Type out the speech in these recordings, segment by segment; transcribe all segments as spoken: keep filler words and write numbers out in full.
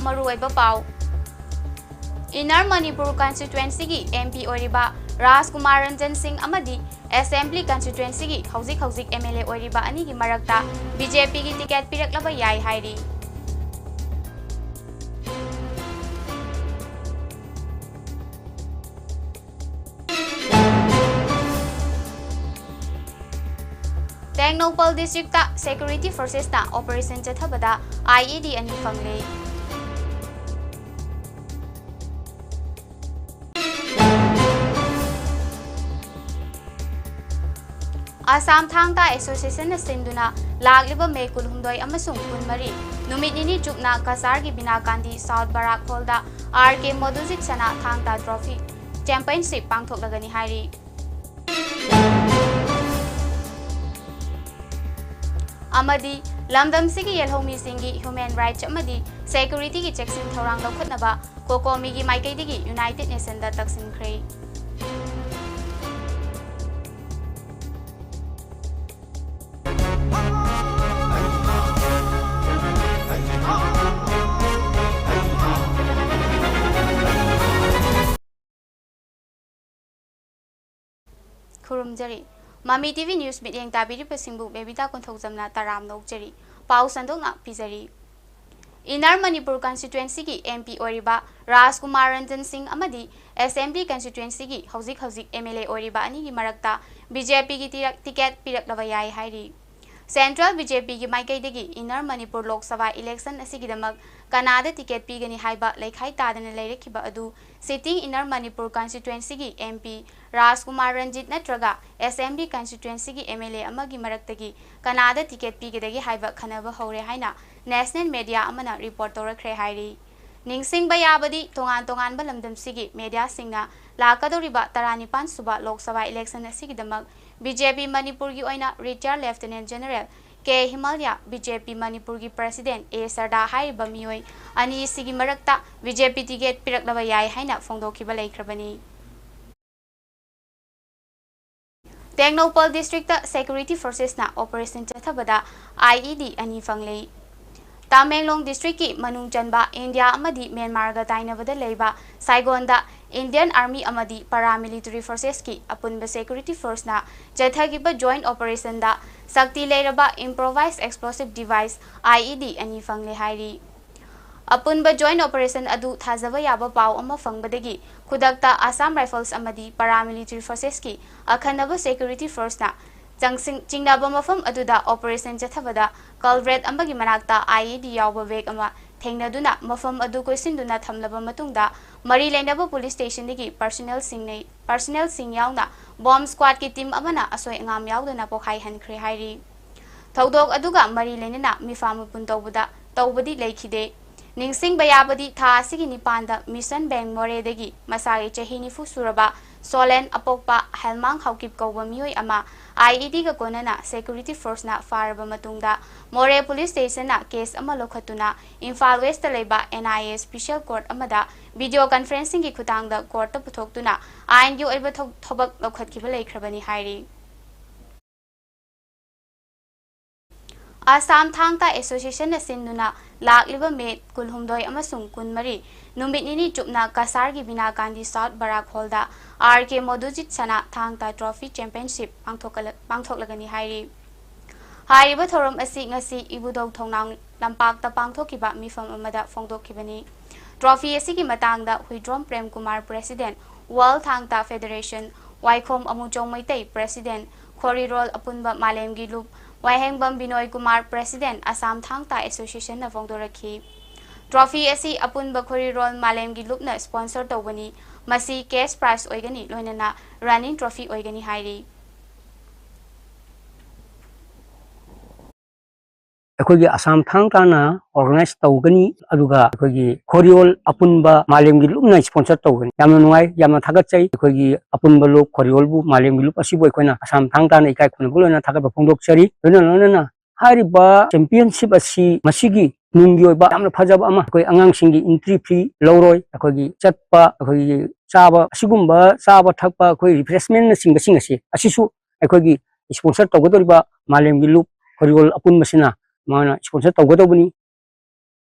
ꯃꯔꯨꯑꯣꯏꯕ ꯄꯥꯎ꯫ ꯏꯟꯅꯔ ꯃꯅꯤꯄꯨꯔ ꯀꯟꯁꯇꯤꯇ꯭ꯋꯦꯟꯁꯤꯒꯤ ꯑꯦꯝ ꯄꯤ ꯑꯣꯏꯔꯤꯕ ꯔꯥꯖꯀꯨꯃꯥꯔ ꯔꯟꯖꯟ ꯁꯤꯡ ꯑꯃꯗꯤ ꯑꯦꯁꯦꯝꯕ꯭ꯂꯤ ꯀꯟꯁꯇꯤꯇ꯭ꯋꯦꯟꯁꯤꯒꯤ ꯍꯧꯖꯤꯛ ꯍꯧꯖꯤꯛ ꯑꯦꯝ ꯑꯦꯜ ꯑꯦ ꯑꯣꯏꯔꯤꯕ ꯑꯅꯤꯒꯤ ꯃꯔꯛꯇ ꯕꯤ ꯖꯦ ꯄꯤꯒꯤ ꯇꯤꯀꯦꯠ ꯄꯤꯔꯛꯂꯕ ꯌꯥꯏ ꯍꯥꯏꯔꯤ꯫ ꯇꯦꯡꯅꯧꯄꯜ ꯗꯤꯁꯇ꯭ꯔꯤꯛꯇ ꯁꯦꯀ꯭ꯌꯨꯔꯤꯇꯤ ꯐꯣꯔꯁꯦꯁꯅ ꯑꯣꯄꯔꯦꯁꯟ ꯆꯠꯊꯕꯗ ꯑꯥꯏ ꯏ ꯗꯤ ꯑꯅꯤ ꯐꯪꯂꯦ꯫ ꯑꯁꯥꯝ ꯊꯥꯡ ꯇꯥ ꯑꯦꯁꯣꯁꯤꯌꯦꯁꯟꯅ ꯁꯤꯟꯗꯨꯅ ꯂꯥꯛꯂꯤꯕ ꯃꯦ ꯀꯨꯟꯍꯨꯝꯗꯣꯏ ꯑꯃꯁꯨꯡ ꯀꯨꯟꯃꯔꯤ ꯅꯨꯃꯤꯠ ꯅꯤꯅꯤ ꯆꯨꯞꯅ ꯀꯁꯥꯔꯒꯤ ꯕꯤꯅꯥ ꯒꯥꯟꯙꯤ ꯁꯥꯎꯠ ꯕꯔꯥꯛ ꯍꯣꯜꯗ ꯑꯥꯔ ꯀꯦ ꯃꯣꯗꯨꯖꯤꯠ ꯁꯅꯥ ꯊꯥꯡ ꯇꯥ ꯇ꯭ꯔꯣꯐꯤ ꯆꯦꯝꯄꯤꯌꯟꯁꯤꯞ ꯄꯥꯡꯊꯣꯛꯂꯒꯅꯤ ꯍꯥꯏꯔꯤ꯫ ꯑꯃꯗꯤ ꯂꯝꯗꯝꯁꯤꯒꯤ ꯌꯦꯜꯍꯧꯃꯤꯁꯤꯡꯒꯤ ꯍ꯭ꯌꯨꯃꯦꯟ ꯔꯥꯏꯠꯁ ꯑꯃꯗꯤ ꯁꯦꯀ꯭ꯌꯨꯔꯤꯇꯤꯒꯤ ꯆꯦꯛꯁꯤꯟ ꯊꯧꯔꯥꯡ ꯂꯧꯈꯠꯅꯕ ꯀꯣꯀꯣꯃꯤꯒꯤ ꯃꯥꯏꯀꯩꯗꯒꯤ ꯌꯨꯅꯥꯏꯇꯦꯗ ꯅꯦꯁꯟꯗ ꯇꯛꯁꯤꯟꯈ꯭ꯔꯦ꯫ ꯈꯨꯔꯨꯝꯖꯔꯤ꯫ ꯃꯃꯤ ꯇꯤ ꯚꯤ ꯅ꯭ꯌꯨꯁ ꯃꯤꯠꯌꯦꯡ ꯇꯥꯕꯤꯔꯤꯕꯁꯤꯡꯕꯨ ꯕꯦꯕꯤꯇꯥ ꯀꯣꯟꯊꯧꯖꯝꯅ ꯇꯔꯥꯝꯅ ꯑꯣꯛꯆꯔꯤ꯫ ꯄꯥꯎ ꯁꯟꯗꯣꯛꯅ ꯄꯤꯖꯔꯤ꯫ ꯏꯟꯅꯔ ꯃꯅꯤꯄꯨꯔ ꯀꯟꯁꯇꯤꯇ꯭ꯋꯦꯟꯁꯤꯒꯤ ꯑꯦꯝ ꯄꯤ ꯑꯣꯏꯔꯤꯕ ꯔꯥꯖꯀꯨꯃꯥꯔ ꯔꯟꯖꯟ ꯁꯤꯡ ꯑꯃꯗꯤ ꯑꯦꯁꯦꯝꯕ꯭ꯂꯤ ꯀꯟꯁꯇꯤꯇ꯭ꯋꯦꯟꯁꯤꯒꯤ ꯍꯧꯖꯤꯛ ꯍꯧꯖꯤꯛ ꯑꯦꯝ ꯑꯦꯜ ꯑꯦ ꯑꯣꯏꯔꯤꯕ ꯑꯅꯤꯒꯤ ꯃꯔꯛꯇ ꯕꯤ ꯖꯦ ꯄꯤꯒꯤ ꯇꯤꯔꯛ-, ꯇꯤꯀꯦꯠ ꯄꯤꯔꯛꯂꯕ ꯌꯥꯏ ꯍꯥꯏꯔꯤ꯫ ꯁꯦꯟꯇ꯭ꯔꯦꯜ ꯕꯤ ꯖꯦ ꯄꯤꯒꯤ ꯃꯥꯏꯀꯩꯗꯒꯤ ꯏꯟꯅꯔ ꯃꯅꯤꯄꯨꯔ ꯂꯣꯛ ꯁꯚꯥ ꯏꯂꯦꯛꯁꯟ ꯑꯁꯤꯒꯤꯗꯃꯛ ꯀꯅꯥꯗ ꯇꯤꯀꯦꯠ ꯄꯤꯒꯅꯤ ꯍꯥꯏꯕ ꯂꯩꯈꯥꯏ ꯇꯥꯗꯅ ꯂꯩꯔꯛꯈꯤꯕ ꯑꯗꯨ ꯁꯤꯇꯤꯡ ꯏꯟꯅꯔ ꯃꯅꯤꯄꯨꯔ ꯀꯟꯁꯇꯤꯇ꯭ꯋꯦꯟꯁꯤꯒꯤ ꯑꯦꯝ ꯄꯤ ꯔꯥꯖꯀꯨꯃꯥꯔ ꯔꯟꯖꯤꯠ ꯅꯠꯇ꯭ꯔꯒ ꯑꯦꯁꯦꯝꯕ꯭ꯂꯤ ꯀꯟꯁꯇꯤꯇ꯭ꯋꯦꯟꯁꯤꯒꯤ ꯑꯦꯝ ꯑꯦꯜ ꯑꯦ ꯑꯃꯒꯤ ꯃꯔꯛꯇꯒꯤ ꯀꯅꯥꯗ ꯇꯤꯀꯦꯠ ꯄꯤꯒꯗꯒꯦ ꯍꯥꯏꯕ ꯈꯟꯅꯕ ꯍꯧꯔꯦ ꯍꯥꯏꯅ ꯅꯦꯁꯅꯦꯜ ꯃꯦꯗꯤꯌꯥ ꯑꯃꯅ ꯔꯤꯄꯣꯔꯠ ꯇꯧꯔꯛꯈ꯭ꯔꯦ ꯍꯥꯏꯔꯤ꯫ ꯅꯤꯡꯁꯤꯡꯕ ꯌꯥꯕꯗꯤ, ꯇꯣꯉꯥꯟ ꯇꯣꯉꯥꯟꯕ ꯂꯝꯗꯝꯁꯤꯒꯤ ꯃꯦꯗꯤꯌꯥꯁꯤꯡꯅ ꯂꯥꯛꯀꯗꯧꯔꯤꯕ ꯇꯔꯥꯅꯤꯄꯥꯟ ꯁꯨꯕ ꯂꯣꯛ ꯁꯚꯥ ꯏꯂꯦꯛꯁꯟ ꯑꯁꯤꯒꯤꯗꯃꯛ ꯕꯤ ꯖꯦ ꯄꯤ ꯃꯅꯤꯄꯨꯔꯒꯤ ꯑꯣꯏꯅ ꯔꯤꯇꯥꯌꯔ ꯂꯦꯐꯇꯤꯅꯦꯟ ꯖꯦꯅꯔꯦꯜ ꯀꯦ ꯍꯤꯃꯥꯂꯌꯥ, ꯕꯤ ꯖꯦ ꯄꯤ ꯃꯅꯤꯄꯨꯔꯒꯤ ꯄ꯭ꯔꯦꯁꯤꯗꯦꯟꯠ ꯑꯦ ꯁꯔꯗꯥ ꯍꯥꯏꯔꯤꯕ ꯃꯤꯑꯣꯏ ꯑꯅꯤ ꯑꯁꯤꯒꯤ ꯃꯔꯛꯇ ꯕꯤ ꯖꯦ ꯄꯤ ꯇꯤꯀꯦꯠ ꯄꯤꯔꯛꯂꯕ ꯌꯥꯏ ꯍꯥꯏꯅ ꯐꯣꯡꯗꯣꯛꯈꯤꯕ ꯂꯩꯈ꯭ꯔꯕꯅꯤ꯫ ꯇꯦꯡꯅꯧꯄꯜ ꯗꯤꯁꯇ꯭ꯔꯤꯛꯇ ꯁꯦꯀ꯭ꯌꯨꯔꯤꯇꯤ ꯐꯣꯔꯁꯦꯁꯅ ꯑꯣꯄꯔꯦꯁꯟ ꯆꯠꯊꯕꯗ ꯑꯥꯏ ꯏ ꯗꯤ ꯑꯅꯤ ꯐꯪꯂꯦ꯫ ꯇꯥꯃꯦꯡꯂꯣꯡ ꯗꯤꯁꯇ꯭ꯔꯤꯛꯀꯤ ꯃꯅꯨꯡ ꯆꯟꯕ ꯏꯟꯗꯤꯌꯥ ꯑꯃꯗꯤ ꯃ꯭ꯌꯥꯟꯃꯥꯔꯒ ꯇꯥꯏꯅꯕꯗ ꯂꯩꯕ ꯁꯥꯏꯒꯣꯟꯗ Indian Army ꯑꯃꯗꯤ Paramilitary Forcesꯀꯤ ꯑꯄꯨꯟꯕ Security Forceꯅ ꯆꯠꯊꯈꯤꯕ Joint Operationꯗ ꯁꯛꯇꯤ ꯂꯩꯔꯕ Improvised Explosive Device, IED, ꯑꯅꯤ ꯐꯪꯂꯦ ꯍꯥꯏꯔꯤ꯫ ꯑꯄꯨꯟꯕ Joint Operation ꯑꯗꯨ ꯊꯥꯖꯕ ꯌꯥꯕ ꯄꯥꯎ ꯑꯃ ꯐꯪꯕꯗꯒꯤ ꯈꯨꯗꯛꯇ Assam Rifles ꯑꯃꯗꯤ Paramilitary Forcesꯀꯤ ꯑꯈꯟꯅꯕ Security Forceꯅ ꯆꯪꯁꯤꯡ-, ꯆꯤꯡꯅꯕ ꯃꯐꯝ ꯑꯗꯨꯗ operation ꯆꯠꯊꯕꯗ culvert ꯑꯃꯒꯤ ꯃꯅꯥꯛꯇ IED ꯌꯥꯎꯕ bag ꯑꯃ ꯊꯦꯡꯅꯗꯨꯅ ꯃꯐꯝ ꯑꯗꯨ ꯀꯣꯏꯁꯤꯟꯗꯨꯅ ꯊꯝꯂꯕ ꯃꯇꯨꯡꯗ ꯃꯔꯤ ꯂꯩꯅꯕ police stationꯗꯒꯤ personnelꯁꯤꯡꯅ, personnelꯁꯤꯡ ꯌꯥꯎꯅ bomb squadꯀꯤ team ꯑꯃꯅ ꯑꯁꯣꯏ ꯑꯉꯥꯝ ꯌꯥꯎꯗꯅ ꯄꯣꯈꯥꯏꯍꯟꯈ꯭ꯔꯦ ꯍꯥꯏꯔꯤ꯫ ꯊꯧꯗꯣꯛ ꯑꯗꯨꯒ ꯃꯔꯤ ꯂꯩꯅꯅ ꯃꯤꯐꯥ ꯃꯄꯨꯟ ꯇꯧꯕꯗ, ꯇꯧꯕꯗꯤ ꯂꯩꯈꯤꯗꯦ꯫ ꯅꯤꯡꯁꯤꯡꯕ ꯌꯥꯕꯗꯤ ꯊꯥ ꯑꯁꯤꯒꯤ ꯅꯤꯄꯥꯟꯗ Mission Bank ꯃꯣꯔꯦꯗꯒꯤ ꯃꯁꯥꯒꯤ ꯆꯍꯤ ꯅꯤꯐꯨ ꯁꯨꯔꯕ ꯁꯣꯂꯦꯟ ꯑꯄꯣꯛꯄ ꯍꯦꯜꯃꯥꯡ ꯍꯥꯎꯀꯤꯞ ꯀꯧꯕ ꯃꯤꯑꯣꯏ ꯑꯃ IEDꯒ ꯀꯣꯟꯅꯅ Security Forceꯅ ꯐꯥꯔꯕ ꯃꯇꯨꯡꯗ ꯃꯣꯔꯦ police stationꯅ case ꯑꯃ ꯂꯧꯈꯠꯇꯨꯅ ꯏꯝꯐꯥꯜ Westꯇ ꯂꯩꯕ NIA Special Court ꯑꯃꯗ video conferencingꯒꯤ ꯈꯨꯠꯊꯥꯡꯗ courtꯇ ꯄꯨꯊꯣꯛꯇꯨꯅ ꯑꯥꯏꯟꯒꯤ ꯑꯣꯏꯕ ꯊꯧ-, ꯊꯕꯛ ꯂꯧꯈꯠꯈꯤꯕ ꯂꯩꯈ꯭ꯔꯕꯅꯤ ꯍꯥꯏꯔꯤ꯫ ꯑꯁꯥꯝ ꯊꯥꯡ ꯇꯥ Associationꯅ ꯁꯤꯟꯗꯨꯅ ꯂꯥꯛꯂꯤꯕ May ꯀꯨꯟꯍꯨꯝꯗꯣꯏ ꯑꯃꯁꯨꯡ ꯀꯨꯟꯃꯔꯤ ꯅꯨꯃꯤꯠ ꯅꯤꯅꯤ ꯆꯨꯞꯅ ꯀꯁꯥꯔꯒꯤ ꯕꯤꯅꯥ Gandhi South Barak Hallꯗ R K Madhujit Sana ꯊꯥꯡ ꯇꯥ Trophy Championship ꯄꯥꯡꯊꯣꯛꯀꯂ-, ꯄꯥꯡꯊꯣꯛꯂꯒꯅꯤ ꯍꯥꯏꯔꯤ꯫ ꯍꯥꯏꯔꯤꯕ ꯊꯧꯔꯝ ꯑꯁꯤ ꯉꯁꯤ ꯏꯕꯨꯙꯧ ꯊꯣꯡꯅꯥꯡ ꯂꯝꯄꯥꯛꯇ ꯄꯥꯡꯊꯣꯛꯈꯤꯕ ꯃꯤꯐꯝ ꯑꯃꯗ ꯐꯣꯡꯗꯣꯛꯈꯤꯕꯅꯤ꯫ Trophy ꯑꯁꯤꯒꯤ ꯃꯇꯥꯡꯗ ꯍꯨꯏꯗ꯭ꯔꯣꯝ ꯄ꯭ꯔꯦꯝ ꯀꯨꯃꯥꯔ, President, World ꯊꯥꯡ ꯇꯥ Federation, ꯋꯥꯏꯈꯣꯝ ꯑꯃꯨꯆꯧ ꯃꯩꯇꯩ, President, ꯈꯣꯔꯤꯔꯣꯜ ꯑꯄꯨꯟꯕ ꯃꯥꯂꯦꯝꯒꯤ ꯂꯨꯞ, ꯋꯥꯍꯦꯡꯕꯝ ꯕꯤꯅꯣꯏ ꯀꯨꯃꯥꯔ, President, Assam ꯊꯥꯡ ꯇꯥ Associationꯅ ꯐꯣꯡꯗꯣꯔꯛꯈꯤ꯫ Trophy ꯑꯁꯤ ꯑꯄꯨꯟꯕ ꯈꯣꯔꯤꯔꯣꯜ ꯃꯥꯂꯦꯝꯒꯤ ꯂꯨꯞꯅ sponsor ꯇꯧꯕꯅꯤ꯫ ꯃꯁꯤ cash prize ꯑꯣꯏꯒꯅꯤ, ꯂꯣꯏꯅꯅ running trophy ꯑꯣꯏꯒꯅꯤ ꯍꯥꯏꯔꯤ꯫ ꯑꯩꯈꯣꯏꯒꯤ ꯑꯁꯥꯝ ꯊꯥꯡ ꯇꯥꯅ organize ꯇꯧꯒꯅꯤ, ꯑꯗꯨꯒ ꯑꯩꯈꯣꯏꯒꯤ ꯈꯣꯔꯤꯌꯣꯜ ꯑꯄꯨꯟꯕ ꯃꯥꯂꯦꯝꯒꯤ ꯂꯨꯞꯅ sponsor ꯇꯧꯒꯅꯤ꯫ ꯌꯥꯝꯅ ꯅꯨꯡꯉꯥꯏ, ꯌꯥꯝꯅ ꯊꯥꯒꯠꯆꯩ꯫ ꯑꯩꯈꯣꯏꯒꯤ ꯑꯄꯨꯟꯕ ꯂꯨꯞ ꯈꯣꯔꯤꯌꯣꯜꯕꯨ, ꯃꯥꯂꯦꯝꯒꯤ ꯂꯨꯞ ꯑꯁꯤꯕꯨ ꯑꯩꯈꯣꯏꯅ ꯑꯁꯥꯝ ꯊꯥꯡ ꯇꯥꯅ ꯏꯀꯥꯏ ꯈꯨꯝꯅꯕ ꯂꯣꯏꯅꯅ ꯊꯥꯒꯠꯄ ꯐꯣꯡꯗꯣꯛꯆꯔꯤ꯫ ꯂꯣꯏꯅ ꯂꯣꯏꯅꯅ ꯍꯥꯏꯔꯤꯕ championship ꯑꯁꯤ ꯃꯁꯤꯒꯤ ꯅꯨꯡꯒꯤ ꯑꯣꯏꯕ ꯌꯥꯝꯅ ꯐꯖꯕ ꯑꯃ, ꯑꯩꯈꯣꯏ ꯑꯉꯥꯡꯁꯤꯡꯒꯤ entry fee ꯂꯧꯔꯣꯏ, ꯑꯩꯈꯣꯏꯒꯤ ꯆꯠꯄ, ꯑꯩꯈꯣꯏꯒꯤ ꯆꯥꯕ, ꯑꯁꯤꯒꯨꯝꯕ ꯆꯥꯕ ꯊꯛꯄ, ꯑꯩꯈꯣꯏ refreshmentꯅꯆꯤꯡꯕꯁꯤꯡ ꯑꯁꯤ, ꯑꯁꯤꯁꯨ ꯑꯩꯈꯣꯏꯒꯤ sponsor ꯇꯧꯒꯗꯧꯔꯤꯕ ꯃꯥꯂꯦꯝꯒꯤ ꯂꯨꯞ ꯈꯣꯔꯤꯌꯣꯜ ꯑꯄꯨꯟꯕꯁꯤꯅ ꯃꯥꯅ sponsor ꯇꯧꯒꯗꯧꯕꯅꯤ꯫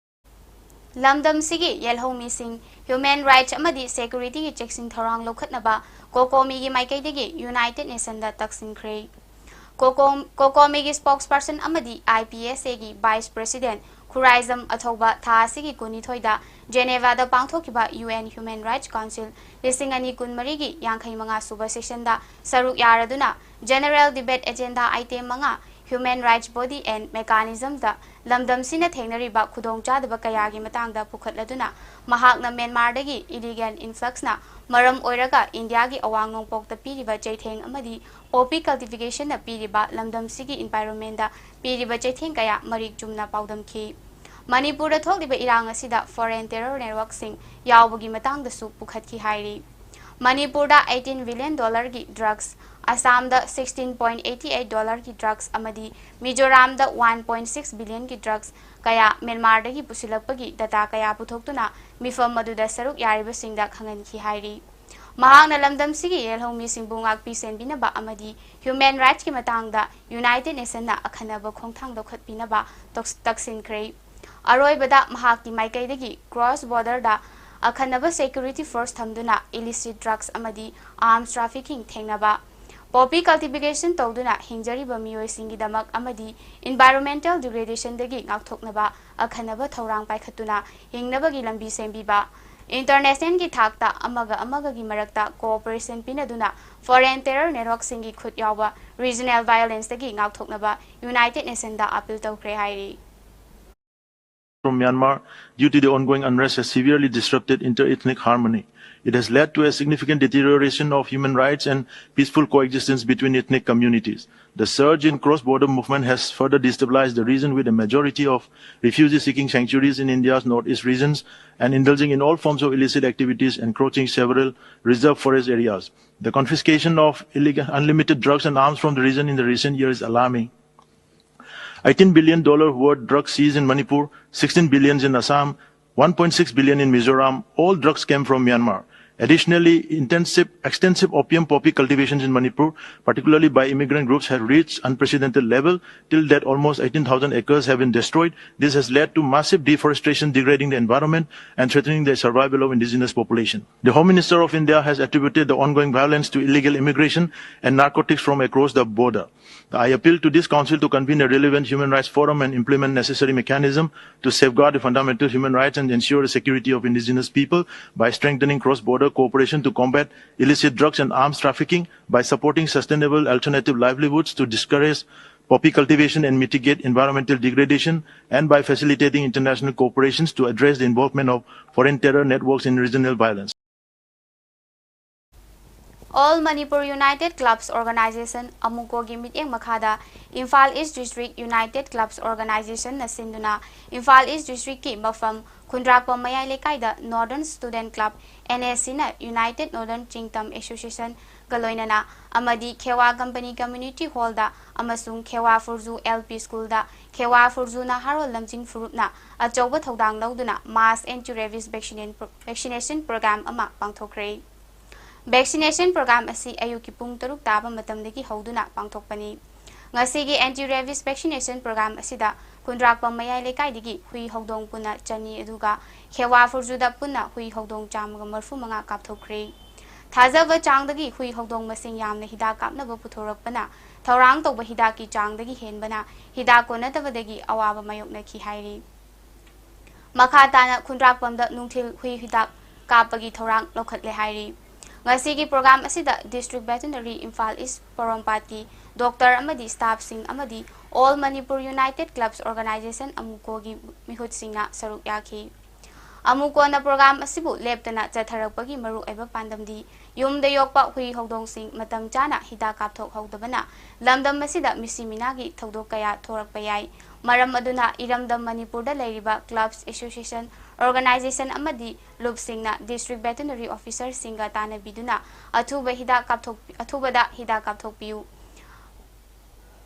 ꯂꯝꯗꯝꯁꯤꯒꯤ ꯌꯦꯜꯍꯧꯃꯤꯁꯤꯡ human rights ꯑꯃꯗꯤ security ꯒꯤ ꯆꯦꯛꯁꯤꯟ ꯊꯧꯔꯥꯡ ꯂꯧꯈꯠꯅꯕ ꯀꯣꯀꯣꯃꯤꯒꯤ ꯃꯥꯏꯀꯩꯗꯒꯤ United Nation ꯗ ꯇꯛꯁꯤꯟꯈ꯭ꯔꯦ꯫ ꯀꯣꯀꯣꯝ-, ꯀꯣꯀꯣꯃꯤꯒꯤ spokesperson ꯑꯃꯗꯤ I P S A ꯒꯤ vice president ꯈꯨꯔꯥꯏꯖꯝ ꯑꯊꯧꯕ ꯊꯥ ꯑꯁꯤꯒꯤ ꯀꯨꯟꯅꯤꯊꯣꯏꯗ Geneva ꯗ ꯄꯥꯡꯊꯣꯛꯈꯤꯕ U N Human Rights Council ꯂꯤꯁꯤꯡ ꯑꯅꯤ ꯀꯨꯟꯃꯔꯤꯒꯤ ꯌꯥꯡꯈꯩ ꯃꯉꯥ ꯁꯨꯕ session ꯗ ꯁꯔꯨꯛ ꯌꯥꯔꯗꯨꯅ general debate agenda item ꯃꯉꯥ, human rights body and mechanism ꯗ ꯂꯝꯗꯝꯁꯤꯅ ꯊꯦꯡꯅꯔꯤꯕ ꯈꯨꯗꯣꯡꯆꯥꯗꯕ ꯀꯌꯥꯒꯤ ꯃꯇꯥꯡꯗ ꯄꯨꯈꯠꯂꯗꯨꯅ, ꯃꯍꯥꯛꯅ ꯃ꯭ꯌꯥꯟꯃꯥꯔꯗꯒꯤ illegal influx ꯅ ꯃꯔꯝ ꯑꯣꯏꯔꯒ ꯏꯟꯗꯤꯌꯥꯒꯤ ꯑꯋꯥꯡ ꯅꯣꯡꯄꯣꯛꯇ ꯄꯤꯔꯤꯕ ꯆꯩꯊꯦꯡ ꯑꯃꯗꯤ poppy cultivation ꯅ ꯄꯤꯔꯤꯕ ꯂꯝꯗꯝꯁꯤꯒꯤ environment ꯗ ꯄꯤꯔꯤꯕ ꯆꯩꯊꯦꯡ ꯀꯌꯥ ꯃꯔꯤꯛ ꯆꯨꯝꯅ ꯄꯥꯎꯗꯝꯈꯤ꯫ ꯃꯅꯤꯄꯨꯔꯗ ꯊꯣꯛꯂꯤꯕ ꯏꯔꯥꯡ ꯑꯁꯤꯗ foreign terror network ꯁꯤꯡ ꯌꯥꯎꯕꯒꯤ ꯃꯇꯥꯡꯗꯁꯨ ꯄꯨꯈꯠꯈꯤ ꯍꯥꯏꯔꯤ꯫ ꯃꯅꯤꯄꯨꯔꯗ eighteen billion dollar ꯒꯤ drugs, ꯑꯁꯥꯝꯗ sixteen point eighty eight dollar ꯒꯤ drugs ꯑꯃꯗꯤ ꯃꯤꯖꯣꯔꯥꯝꯗ one point six billion ꯒꯤ drugs ꯀꯌꯥ ꯃ꯭ꯌꯥꯟꯃꯥꯔꯗꯒꯤ ꯄꯨꯁꯤꯜꯂꯛꯄꯒꯤ data ꯀꯌꯥ ꯄꯨꯊꯣꯛꯇꯨꯅ ꯃꯤꯐꯝ ꯑꯗꯨꯗ ꯁꯔꯨꯛ ꯌꯥꯔꯤꯕꯁꯤꯡꯗ ꯈꯪꯍꯟꯈꯤ ꯍꯥꯏꯔꯤ꯫ ꯃꯍꯥꯛꯅ ꯂꯝꯗꯝꯁꯤꯒꯤ ꯌꯦꯜꯍꯧꯃꯤꯁꯤꯡꯕꯨ ꯉꯥꯛꯄꯤ ꯁꯦꯟꯕꯤꯅꯕ ꯑꯃꯗꯤ human rights ꯀꯤ ꯃꯇꯥꯡꯗ United Nation ꯅ ꯑꯈꯟꯅꯕ ꯈꯣꯡꯊꯥꯡ ꯂꯧꯈꯠꯄꯤꯅꯕ ꯇꯛꯁ-, ꯇꯛꯁꯤꯟꯈ꯭ꯔꯦ꯫ ꯑꯔꯣꯏꯕꯗ ꯃꯍꯥꯛꯀꯤ ꯃꯥꯏꯀꯩꯗꯒꯤ cross border ꯗ ꯑꯈꯟꯅꯕ security force ꯊꯝꯗꯨꯅ illicit drugs ꯑꯃꯗꯤ arms trafficking ꯊꯦꯡꯅꯕ, poppy cultivation ꯇꯧꯗꯨꯅ ꯍꯤꯡꯖꯔꯤꯕ ꯃꯤꯑꯣꯏꯁꯤꯡꯒꯤꯗꯃꯛ ꯑꯃꯗꯤ environmental degradation ꯗꯒꯤ ꯉꯥꯛꯊꯣꯛꯅꯕ ꯑꯈꯟꯅꯕ ꯊꯧꯔꯥꯡ ꯄꯥꯏꯈꯠꯇꯨꯅ ꯍꯤꯡꯅꯕꯒꯤ ꯂꯝꯕꯤ ꯁꯦꯝꯕꯤꯕ, international ꯒꯤ ꯊꯥꯛꯇ ꯑꯃꯒ ꯑꯃꯒꯒꯤ ꯃꯔꯛꯇ cooperation ꯄꯤꯅꯗꯨꯅ foreign terror network ꯁꯤꯡꯒꯤ ꯈꯨꯠ ꯌꯥꯎꯕ regional violence ꯇꯒꯤ ꯉꯥꯛꯊꯣꯛꯅꯕ United Nation ꯗ appeal ꯇꯧꯈ꯭ꯔꯦ ꯍꯥꯏꯔꯤ꯫ from Myanmar due to the ongoing unrest has severely disrupted inter-ethnic harmony. It has led to a significant deterioration of human rights and peaceful coexistence between ethnic communities. The surge in cross-border movement has further destabilized the region, with a majority of refugees seeking sanctuaries in India's northeast regions and indulging in all forms of illicit activities, encroaching several reserve forest areas. The confiscation of illegal, unlimited drugs and arms from the region in the recent years is alarming. Eighteen billion dollar worth drugs seized in Manipur, sixteen billions in Assam, one point six billion in Mizoram, all drugs came from Myanmar. Additionally, intensive, extensive opium poppy cultivations in Manipur, particularly by immigrant groups, have reached unprecedented level. Till date, almost eighteen thousand acres have been destroyed. This has led to massive deforestation, degrading the environment and threatening the survival of indigenous population. The Home Minister of India has attributed the ongoing violence to illegal immigration and narcotics from across the border. I appeal to this council to convene a relevant human rights forum and implement necessary mechanism to safeguard the fundamental human rights and ensure the security of indigenous people by strengthening cross-border cooperation to combat illicit drugs and arms trafficking, by supporting sustainable alternative livelihoods to discourage poppy cultivation and mitigate environmental degradation, and by facilitating international cooperations to address the involvement of foreign terror networks in regional violence. All Manipur United Clubs Organization, ꯑꯃꯨꯀꯣꯒꯤ ꯃꯤꯠꯌꯦꯡ ꯃꯈꯥꯗ ꯏꯝꯐꯥꯜ ꯏꯁ district United ꯀ꯭ꯂꯕꯁ ꯑꯣꯔꯒꯅꯥꯏꯖꯦꯁꯟꯅ ꯁꯤꯟꯗꯨꯅ ꯏꯝꯐꯥꯜ ꯏꯁ ꯗꯤꯁꯇ꯭ꯔꯤꯛꯀꯤ ꯃꯐꯝ ꯈꯨꯟꯗ꯭ꯔꯥꯛꯄꯝ ꯃꯌꯥꯏ ꯂꯩꯀꯥꯏꯗ Northern Student Club, N S C ꯅ United Northern ꯆꯤꯡꯇꯝ ꯑꯦꯁꯣꯁꯤꯌꯦꯁꯟꯒ ꯂꯣꯏꯅꯅ ꯑꯃꯗꯤ ꯈꯦꯋꯥ ꯀꯝꯄꯅꯤ ꯀꯝꯃ꯭ꯌꯨꯅꯤꯇꯤ ꯍꯣꯜꯗ ꯑꯃꯁꯨꯡ ꯈꯦꯋꯥ ꯐꯨꯔꯖꯨ L P ꯁ꯭ꯀꯨꯜꯗ ꯈꯦꯋꯥ ꯐꯨꯔꯖꯨ ꯅꯍꯥꯔꯣꯜ ꯂꯝꯖꯤꯡ ꯐꯨꯔꯨꯞꯅ ꯑꯆꯧꯕ ꯊꯧꯗꯥꯡ ꯂꯧꯗꯨꯅ mass anti rabies vaccination pro-, vaccination program ꯑꯃ ꯄꯥꯡꯊꯣꯛꯈ꯭ꯔꯦ꯫ Vaccination program ꯑꯁꯤ ꯑꯌꯨꯛꯀꯤ ꯄꯨꯡ ꯇꯔꯨꯛ ꯇꯥꯕ ꯃꯇꯝꯗꯒꯤ ꯍꯧꯗꯨꯅ ꯄꯥꯡꯊꯣꯛꯄꯅꯤ꯫ ꯉꯁꯤꯒꯤ anti rabies vaccination program ꯑꯁꯤꯗ ꯈꯨꯟꯗ꯭ꯔꯥꯛꯄꯝ ꯃꯌꯥꯏ ꯂꯩꯀꯥꯏꯗꯒꯤ ꯍꯨꯏ ꯍꯧꯗꯣꯡ ꯄꯨꯟꯅ ꯆꯅꯤ, ꯑꯗꯨꯒ ꯈꯦꯋꯥ ꯐꯨꯔꯖꯨꯗ ꯄꯨꯟꯅ ꯍꯨꯏ ꯍꯧꯗꯣꯡ ꯆꯥꯝꯃꯒ ꯃꯔꯤꯐꯨ ꯃꯉꯥ ꯀꯥꯞꯊꯣꯛꯈ꯭ꯔꯦ꯫ ꯊꯥꯖꯕ ꯆꯥꯡꯗꯒꯤ ꯍꯨꯏ ꯍꯧꯗꯣꯡ ꯃꯁꯤꯡ ꯌꯥꯝꯅ ꯍꯤꯗꯥꯛ ꯀꯥꯞꯅꯕ ꯄꯨꯊꯣꯔꯛꯄꯅ ꯊꯧꯔꯥꯡ ꯇꯧꯕ ꯍꯤꯗꯥꯛꯀꯤ ꯆꯥꯡꯗꯒꯤ ꯍꯦꯟꯕꯅ ꯍꯤꯗꯥꯛ ꯀꯣꯟꯅꯗꯕꯗꯒꯤ ꯑꯋꯥꯕ ꯃꯥꯌꯣꯛꯅꯈꯤ ꯍꯥꯏꯔꯤ꯫ ꯃꯈꯥ ꯇꯥꯅ ꯈꯨꯟꯗ꯭ꯔꯥꯛꯄꯝꯗ ꯅꯨꯡꯊꯤꯜ ꯍꯨꯏ ꯍꯤꯗꯥꯛ ꯀꯥꯞꯄꯒꯤ ꯊꯧꯔꯥꯡ ꯂꯧꯈꯠꯂꯦ ꯍꯥꯏꯔꯤ꯫ ꯉꯁꯤꯒꯤ program ꯑꯁꯤꯗ District Veterinary ꯏꯝꯐꯥꯜ ꯏꯁ ꯄꯣꯔꯣꯝꯄꯥꯠꯀꯤ doctor ꯑꯃꯗꯤ staff ꯁꯤꯡ ꯑꯃꯗꯤ All Manipur United Clubs Organization, ꯑꯃꯨꯀꯣꯒꯤ ꯃꯤꯍꯨꯠꯁꯤꯡꯅ ꯁꯔꯨꯛ ꯌꯥꯈꯤ꯫ ꯑꯃꯨꯀꯣꯅ program ꯑꯁꯤꯕꯨ ꯂꯦꯞꯇꯅ ꯆꯠꯊꯔꯛꯄꯒꯤ ꯃꯔꯨꯑꯣꯏꯕ ꯄꯥꯟꯗꯝꯗꯤ ꯌꯨꯝꯗ ꯌꯣꯛꯄ ꯍꯨꯏ ꯍꯧꯗꯣꯡꯁꯤꯡ ꯃꯇꯝ ꯆꯥꯅ ꯍꯤꯗꯥꯛ ꯀꯥꯞꯊꯣꯛꯍꯧꯗꯕꯅ ꯂꯝꯗꯝ ꯑꯁꯤꯗ ꯃꯤꯁꯤ ꯃꯤꯅꯥꯒꯤ ꯊꯧꯗꯣꯛ ꯀꯌꯥ ꯊꯣꯔꯛꯄ ꯌꯥꯏ꯫ ꯃꯔꯝ ꯑꯗꯨꯅ ꯏꯔꯝꯗꯝ ꯃꯅꯤꯄꯨꯔꯗ ꯂꯩꯔꯤꯕ clubs, association, organization ꯑꯃꯗꯤ ꯂꯨꯞꯁꯤꯡꯅ District Veterinary Officer ꯁꯤꯡꯒ ꯇꯥꯟꯅꯕꯤꯗꯨꯅ ꯑꯊꯨꯕ ꯍꯤꯗꯥꯛ ꯀꯥꯞꯊꯣꯛ-, ꯑꯊꯨꯕꯗ ꯍꯤꯗꯥꯛ ꯀꯥꯞꯊꯣꯛꯄꯤꯌꯨ꯫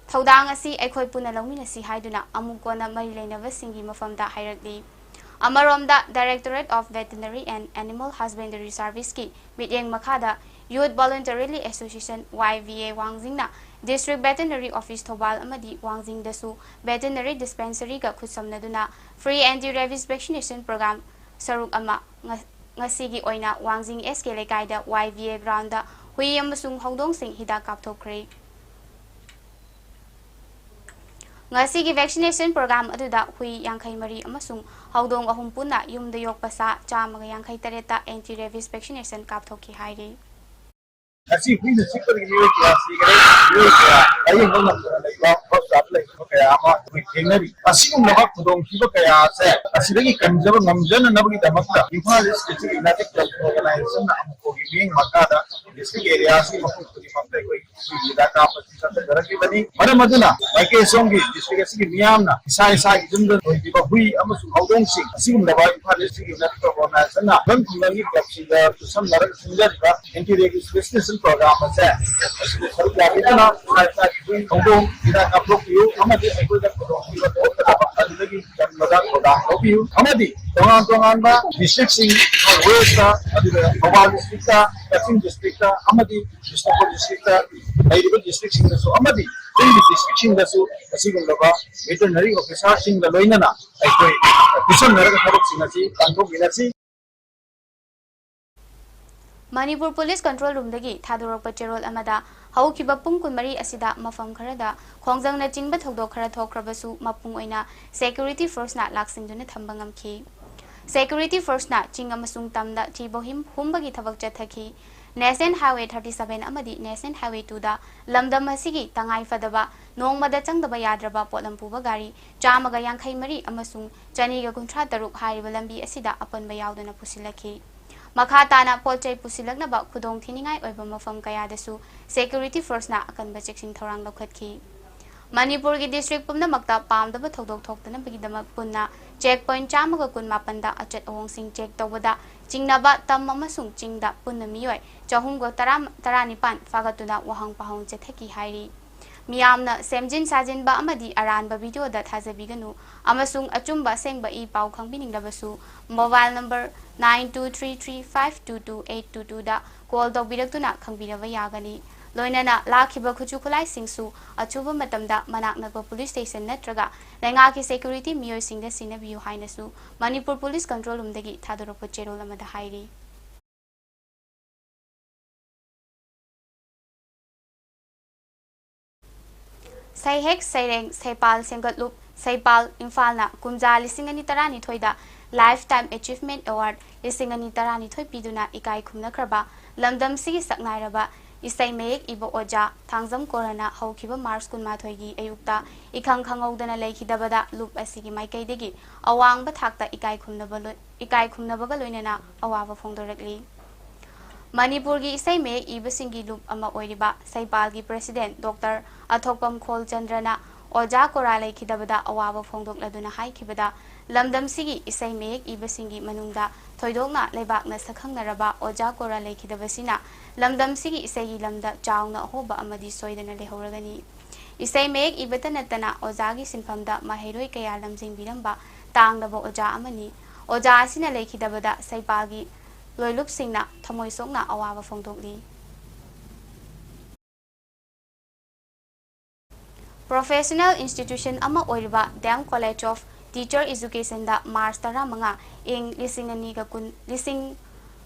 ꯊꯧꯗꯥꯡ ꯑꯁꯤ ꯑꯩꯈꯣꯏ ꯄꯨꯟꯅ ꯂꯧꯃꯤꯟꯅꯁꯤ ꯍꯥꯏꯗꯨꯅ ꯑꯃꯨꯀꯣꯅ ꯃꯔꯤ ꯂꯩꯅꯕꯁꯤꯡꯒꯤ ꯃꯐꯝꯗ ꯍꯥꯏꯔꯛꯂꯤ꯫ ꯑꯃꯔꯣꯝꯗ, Directorate of Veterinary and Animal Husbandry Serviceꯀꯤ ꯃꯤꯠꯌꯦꯡ ꯃꯈꯥꯗ Youth Voluntarily Association, Y V A, ꯋꯥꯡꯖꯤꯡꯅ District Veterinary Office Thoubal ꯑꯃꯗꯤ ꯋꯥꯡꯖꯤꯡꯗꯁꯨ Veterinary Dispensaryꯒ ꯈꯨꯠꯁꯝꯅꯗꯨꯅ Free Anti Rabies Vaccination Program ꯁꯔꯨꯛ ꯑꯃ ꯉ-, ꯉꯁꯤꯒꯤ ꯑꯣꯏꯅ ꯋꯥꯡꯖꯤꯡ S K ꯂꯩꯀꯥꯏꯗ Y V A groundꯗ ꯍꯨꯏ ꯑꯃꯁꯨꯡ ꯍꯧꯗꯣꯡꯁꯤꯡ ꯍꯤꯗꯥꯛ ꯀꯥꯞꯊꯣꯛꯈ꯭ꯔꯦ꯫ ꯉꯁꯤꯒꯤ vaccination program ꯑꯗꯨꯗ ꯍꯨꯏ ꯌꯥꯡꯈꯩ ꯃꯔꯤ ꯑꯃꯁꯨꯡ ꯍꯧꯗꯣꯡ ꯑꯍꯨꯝ ꯄꯨꯟꯅ ꯌꯨꯝꯗ ꯌꯣꯛꯄ ꯁꯥ ꯆꯥꯝꯃꯒ ꯌꯥꯡꯈꯩ ꯇꯔꯦꯠꯇ anti rabies vaccination ꯀꯥꯞꯊꯣꯛꯈꯤ ꯍꯥꯏꯔꯤ꯫ ꯉꯁꯤ ꯍꯨꯏꯅ ꯆꯤꯛꯄꯗꯒꯤ ꯃꯤꯑꯣꯏ ꯀꯌꯥ ꯁꯤꯈꯔꯦ, ꯃꯤꯑꯣꯏ ꯀꯌꯥ ꯂꯥꯌꯦꯡꯕ ꯉꯝꯗꯅ ꯂꯩꯕ, ꯍꯣꯁꯄꯤꯇꯥꯜꯗ ꯂꯩꯈꯤꯕ ꯀꯌꯥ ꯑꯃ ꯑꯩꯈꯣꯏ ꯊꯦꯡꯅꯔꯤ꯫ ꯑꯁꯤꯒꯨꯝꯂꯕ ꯈꯨꯗꯣꯡꯊꯤꯕ ꯀꯌꯥ ꯑꯁꯦ ꯑꯁꯤꯗꯒꯤ ꯀꯟꯖꯕ ꯉꯝꯖꯅꯅꯕꯒꯤꯗꯃꯛꯇ Imphal East District United Club Organizationꯅ ꯑꯃꯨꯛ ꯃꯤꯠꯌꯦꯡ ꯃꯈꯥꯗ district areaꯁꯤꯒꯤ ꯃꯐꯝ ꯈꯨꯗꯤꯡꯃꯛꯇ ꯑꯩꯈꯣꯏ ꯍꯨꯏ ꯍꯤꯗꯥꯛ ꯀꯥꯞꯄꯁꯤ ꯆꯠꯊꯖꯔꯛꯂꯤꯕꯅꯤ꯫ ꯃꯔꯝ ꯑꯗꯨꯅ ꯃꯥꯏꯀꯩ ꯁꯣꯝꯒꯤ district ꯑꯁꯤꯒꯤ ꯃꯤꯌꯥꯝꯅ ꯏꯁꯥ ꯏꯁꯥꯒꯤ ꯌꯨꯝꯗ ꯂꯣꯏꯕꯤꯕ ꯍꯨꯏ ꯑꯃꯁꯨꯡ ꯍꯧꯗꯣꯡꯁꯤꯡ ꯑꯁꯤꯒꯨꯝꯂꯕ Imphal East District United Club Organizationꯅ ꯈꯨꯡꯒꯪ ꯈꯨꯡꯒꯪꯒꯤ clubꯁꯤꯡꯗ ꯈꯨꯠꯁꯝꯅꯔꯒ ꯁꯤꯟꯖꯔꯤꯕ anti rabies vaccination program ꯑꯁꯦ ꯑꯁꯤꯗ ꯁꯔꯨꯛ ꯌꯥꯕꯤꯗꯨꯅ ꯏꯁꯥ ꯏꯁꯥꯒꯤ ꯍꯨꯏ ꯍꯧꯗꯣꯡ ꯍꯤꯗꯥꯛ ꯀꯥꯞꯊꯣꯛꯄꯤꯌꯨ ꯑꯃꯗꯤ ꯑꯩꯈꯣꯏꯗ ꯈꯨꯗꯣꯡꯊꯤꯕ ꯊꯣꯛꯀꯗꯕ ꯑꯗꯨꯗꯒꯤ ꯀꯟꯕꯗ ꯊꯧꯗꯥꯡ ꯂꯧꯕꯤꯌꯨ꯫ ꯑꯃꯗꯤ ꯇꯣꯉꯥꯟ ꯇꯣꯉꯥꯟꯕ districtꯁꯤꯡ, Westꯇ, ꯑꯗꯨꯒ ꯊꯧꯕꯥꯜ districtꯇ, ꯀꯛꯆꯤꯡ districtꯇ ꯑꯃꯗꯤ ꯕꯤꯁꯅꯨꯄꯨꯔ districtꯇ ꯂꯩꯔꯤꯕ districtꯁꯤꯡꯗꯁꯨ ꯑꯃꯗꯤ ꯆꯤꯡꯒꯤ districtꯁꯤꯡꯗꯁꯨ ꯑꯁꯤꯒꯨꯝꯂꯕ veterinary officerꯁꯤꯡꯒ ꯂꯣꯏꯅꯅ ꯑꯩꯈꯣꯏ ꯈꯨꯠꯁꯝꯅꯔꯒ ꯊꯕꯛꯁꯤꯡ ꯑꯁꯤ ꯄꯥꯡꯊꯣꯛꯃꯤꯟꯅꯁꯤ꯫ ꯃꯅꯤꯄꯨꯔ Police Control Roomꯗꯒꯤ ꯊꯥꯗꯣꯔꯛꯄ ꯆꯦꯔꯣꯜ ꯑꯃꯗ, ꯍꯧꯈꯤꯕ ꯄꯨꯡ ꯀꯨꯟꯃꯔꯤ ꯑꯁꯤꯗ ꯃꯐꯝ ꯈꯔꯗ ꯈꯣꯡꯖꯪꯅꯆꯤꯡꯕ ꯊꯧꯗꯣꯛ ꯈꯔ ꯊꯣꯛꯈ꯭ꯔꯕꯁꯨ, ꯃꯄꯨꯡ ꯑꯣꯏꯅ security forceꯅ ꯂꯥꯛꯁꯤꯟꯗꯨꯅ ꯊꯝꯕ ꯉꯝꯈꯤ꯫ Security forceꯅ ꯆꯤꯡ ꯑꯃꯁꯨꯡ ꯇꯝꯗ ꯊꯤꯕ ꯍꯨꯝ-, ꯍꯨꯝꯕꯒꯤ ꯊꯕꯛ ꯆꯠꯊꯈꯤ꯫ National Highway thirty seven ꯑꯃꯗꯤ National Highway twoꯗ ꯂꯝꯗꯝ ꯑꯁꯤꯒꯤ ꯇꯉꯥꯏ ꯐꯗꯕ, ꯅꯣꯡꯃꯗ ꯆꯪꯗꯕ ꯌꯥꯗ꯭ꯔꯕ ꯄꯣꯠꯂꯝ ꯄꯨꯕ ꯒꯥꯔꯤ ꯆꯥꯝꯃꯒ ꯌꯥꯡꯈꯩ ꯃꯔꯤ ꯑꯃꯁꯨꯡ ꯆꯅꯤꯒ ꯀꯨꯟꯊ꯭ꯔꯥ ꯇꯔꯨꯛ ꯍꯥꯏꯔꯤꯕ ꯂꯝꯕꯤ ꯑꯁꯤꯗ ꯑꯄꯟꯕ ꯌꯥꯎꯗꯅ ꯄꯨꯁꯤꯜꯂꯛꯈꯤ꯫ ꯃꯈꯥ ꯇꯥꯅ ꯄꯣꯠ ꯆꯩ ꯄꯨꯁꯤꯜꯂꯛꯅꯕ ꯈꯨꯗꯣꯡ ꯊꯤꯅꯤꯡꯉꯥꯏ ꯑꯣꯏꯕ ꯃꯐꯝ ꯀꯌꯥꯗꯁꯨ security forceꯅ ꯑꯀꯟꯕ ꯆꯦꯛꯁꯤꯟ ꯊꯧꯔꯥꯡ ꯂꯧꯈꯠꯈꯤ꯫ ꯃꯅꯤꯄꯨꯔꯒꯤ district ꯄꯨꯝꯅꯃꯛꯇ ꯄꯥꯝꯗꯕ ꯊꯧꯗꯣꯛ ꯊꯣꯛꯇꯅꯕꯒꯤꯗꯃꯛ ꯄꯨꯟꯅ check point ꯆꯥꯝꯃꯒ ꯀꯨꯟꯃꯥꯄꯟꯗ ꯑꯆꯠ ꯑꯑꯣꯡꯁꯤꯡ check ꯇꯧꯕꯗ ꯆꯤꯡꯅꯕ ꯇꯝ ꯑꯃꯁꯨꯡ ꯆꯤꯡꯗ ꯄꯨꯟꯅ ꯃꯤꯑꯣꯏ ꯆꯍꯨꯝꯒ ꯇꯔꯥ, ꯇꯔꯥꯅꯤꯄꯥꯟ ꯐꯥꯒꯠꯇꯨꯅ ꯋꯥꯍꯪ ꯄꯥꯎꯍꯪ ꯆꯠꯊꯈꯤ ꯍꯥꯏꯔꯤ꯫ ꯃꯤꯌꯥꯝꯅ ꯁꯦꯝꯖꯤꯟ ꯁꯥꯖꯤꯟꯕ ꯑꯃꯗꯤ ꯑꯔꯥꯟꯕ ꯚꯤꯗꯤꯑꯣꯗ ꯊꯥꯖꯕꯤꯒꯅꯨ ꯑꯃꯁꯨꯡ ꯑꯆꯨꯝꯕ ꯑꯁꯦꯡꯕ ꯏ ꯄꯥꯎ ꯈꯪꯕꯤꯅꯤꯡꯂꯕꯁꯨ mobile number nine two three three five two two eight two twoꯗ call ꯇꯧꯕꯤꯔꯛꯇꯨꯅ ꯈꯪꯕꯤꯅꯕ ꯌꯥꯒꯅꯤ꯫ ꯂꯣꯏꯅꯅ ꯂꯥꯛꯈꯤꯕ ꯈꯨꯠꯁꯨ ꯈꯨꯠꯂꯥꯏꯁꯤꯡꯁꯨ ꯑꯊꯨꯕ ꯃꯇꯝꯗ ꯃꯅꯥꯛ ꯅꯛꯄ police station ꯅꯠꯇ꯭ꯔꯒ ꯂꯩꯉꯥꯛꯀꯤ security ꯃꯤꯑꯣꯏꯁꯤꯡꯗ ꯁꯤꯟꯅꯕꯤꯌꯨ ꯍꯥꯏꯅꯁꯨ ꯃꯅꯤꯄꯨꯔ police control roomꯗꯒꯤ ꯊꯥꯗꯣꯔꯛꯄ ꯆꯦꯔꯣꯜ ꯑꯃꯗ ꯍꯥꯏꯔꯤ꯫ ꯁꯩꯍꯦꯛ ꯁꯩꯔꯦꯡ ꯁꯩꯄꯥꯜ ꯁꯦꯝꯒꯠꯂꯨꯞ ꯁꯩꯄꯥꯜ ꯏꯝꯐꯥꯜꯅ ꯀꯨꯝꯖꯥ ꯂꯤꯁꯤꯡ ꯑꯅꯤ ꯇꯔꯥꯅꯤꯊꯣꯏꯗ Lifetime Achievement Award ꯂꯤꯁꯤꯡ ꯑꯅꯤ ꯇꯔꯥꯅꯤꯊꯣꯏ ꯄꯤꯗꯨꯅ ꯏꯀꯥꯏ ꯈꯨꯝꯅꯈ꯭ꯔꯕ ꯂꯝꯗꯝꯁꯤꯒꯤ ꯁꯛꯅꯥꯏꯔꯕ ꯏꯁꯩ ꯃꯌꯦꯛ ꯏꯕ ꯑꯣꯖꯥ ꯊꯥꯡꯖꯝ ꯀꯣꯔꯅ ꯍꯧꯈꯤꯕ March ꯀꯨꯟꯃꯥꯊꯣꯏꯒꯤ ꯑꯌꯨꯛꯇ ꯏꯈꯪ ꯈꯪꯍꯧꯗꯅ ꯂꯩꯈꯤꯗꯕꯗ ꯂꯨꯞ ꯑꯁꯤꯒꯤ ꯃꯥꯏꯀꯩꯗꯒꯤ ꯑꯋꯥꯡꯕ ꯊꯥꯛꯇ ꯏꯀꯥꯏ ꯈꯨꯝꯅꯕ ꯂꯣꯏ-, ꯏꯀꯥꯏ ꯈꯨꯝꯅꯕꯒ ꯂꯣꯏꯅꯅ ꯑꯋꯥꯕ ꯐꯣꯡꯗꯣꯔꯛꯂꯤ꯫ ꯃꯅꯤꯄꯨꯔꯒꯤ ꯏꯁꯩ ꯃꯌꯦꯛ ꯏꯕꯁꯤꯡꯒꯤ ꯂꯨꯞ ꯑꯃ ꯑꯣꯏꯔꯤꯕ ꯁꯩꯄꯥꯜꯒꯤ president Doctor ꯑꯊꯣꯛꯄꯝ ꯈꯣꯜꯆꯟꯗ꯭ꯔꯅ ꯑꯣꯖꯥ ꯀꯣꯔꯥ ꯂꯩꯈꯤꯗꯕꯗ ꯑꯋꯥꯕ ꯐꯣꯡꯗꯣꯛꯂꯗꯨꯅ ꯍꯥꯏꯈꯤꯕꯗ, ꯂꯝꯗꯝꯁꯤꯒꯤ ꯏꯁꯩ ꯃꯌꯦꯛ ꯏꯕꯁꯤꯡꯒꯤ ꯃꯅꯨꯡꯗ ꯊꯣꯏꯗꯣꯛꯅ ꯂꯩꯕꯥꯛꯅ ꯁꯛꯈꯪꯅꯔꯕ ꯑꯣꯖꯥ ꯀꯣꯔꯥ ꯂꯩꯈꯤꯗꯕꯁꯤꯅ ꯂꯝꯗꯝꯁꯤꯒꯤ ꯏꯁꯩꯒꯤ ꯂꯝꯗ ꯆꯥꯎꯅ ꯑꯍꯣꯕ ꯑꯃꯗꯤ ꯁꯣꯏꯗꯅ ꯂꯩꯍꯧꯔꯒꯅꯤ꯫ ꯏꯁꯩ ꯃꯌꯦꯛ ꯏꯕꯇ ꯅꯠꯇꯅ ꯑꯣꯖꯥꯒꯤ ꯁꯤꯟꯐꯝꯗ ꯃꯍꯩꯔꯣꯏ ꯀꯌꯥ ꯂꯝꯖꯤꯡꯕꯤꯔꯝꯕ ꯇꯥꯡꯂꯕ ꯑꯣꯖꯥ ꯑꯃꯅꯤ꯫ ꯑꯣꯖꯥ ꯑꯁꯤꯅ ꯂꯩꯈꯤꯗꯕꯗ ꯁꯩꯄꯥꯜꯒꯤ ꯂꯣꯏꯂꯨꯞꯁꯤꯡꯅ ꯊꯃꯣꯏ ꯁꯣꯛꯅ ꯑꯋꯥꯕ ꯐꯣꯡꯗꯣꯛꯂꯤ꯫ Professional institution ꯑꯃ ꯑꯣꯏꯔꯤꯕ D M College of Teacher Educationꯗ March ꯇꯔꯥꯃꯉꯥ, ꯏꯪ ꯂꯤꯁꯤꯡ ꯑꯅꯤꯒ ꯀꯨꯟ, ꯂꯤꯁꯤꯡ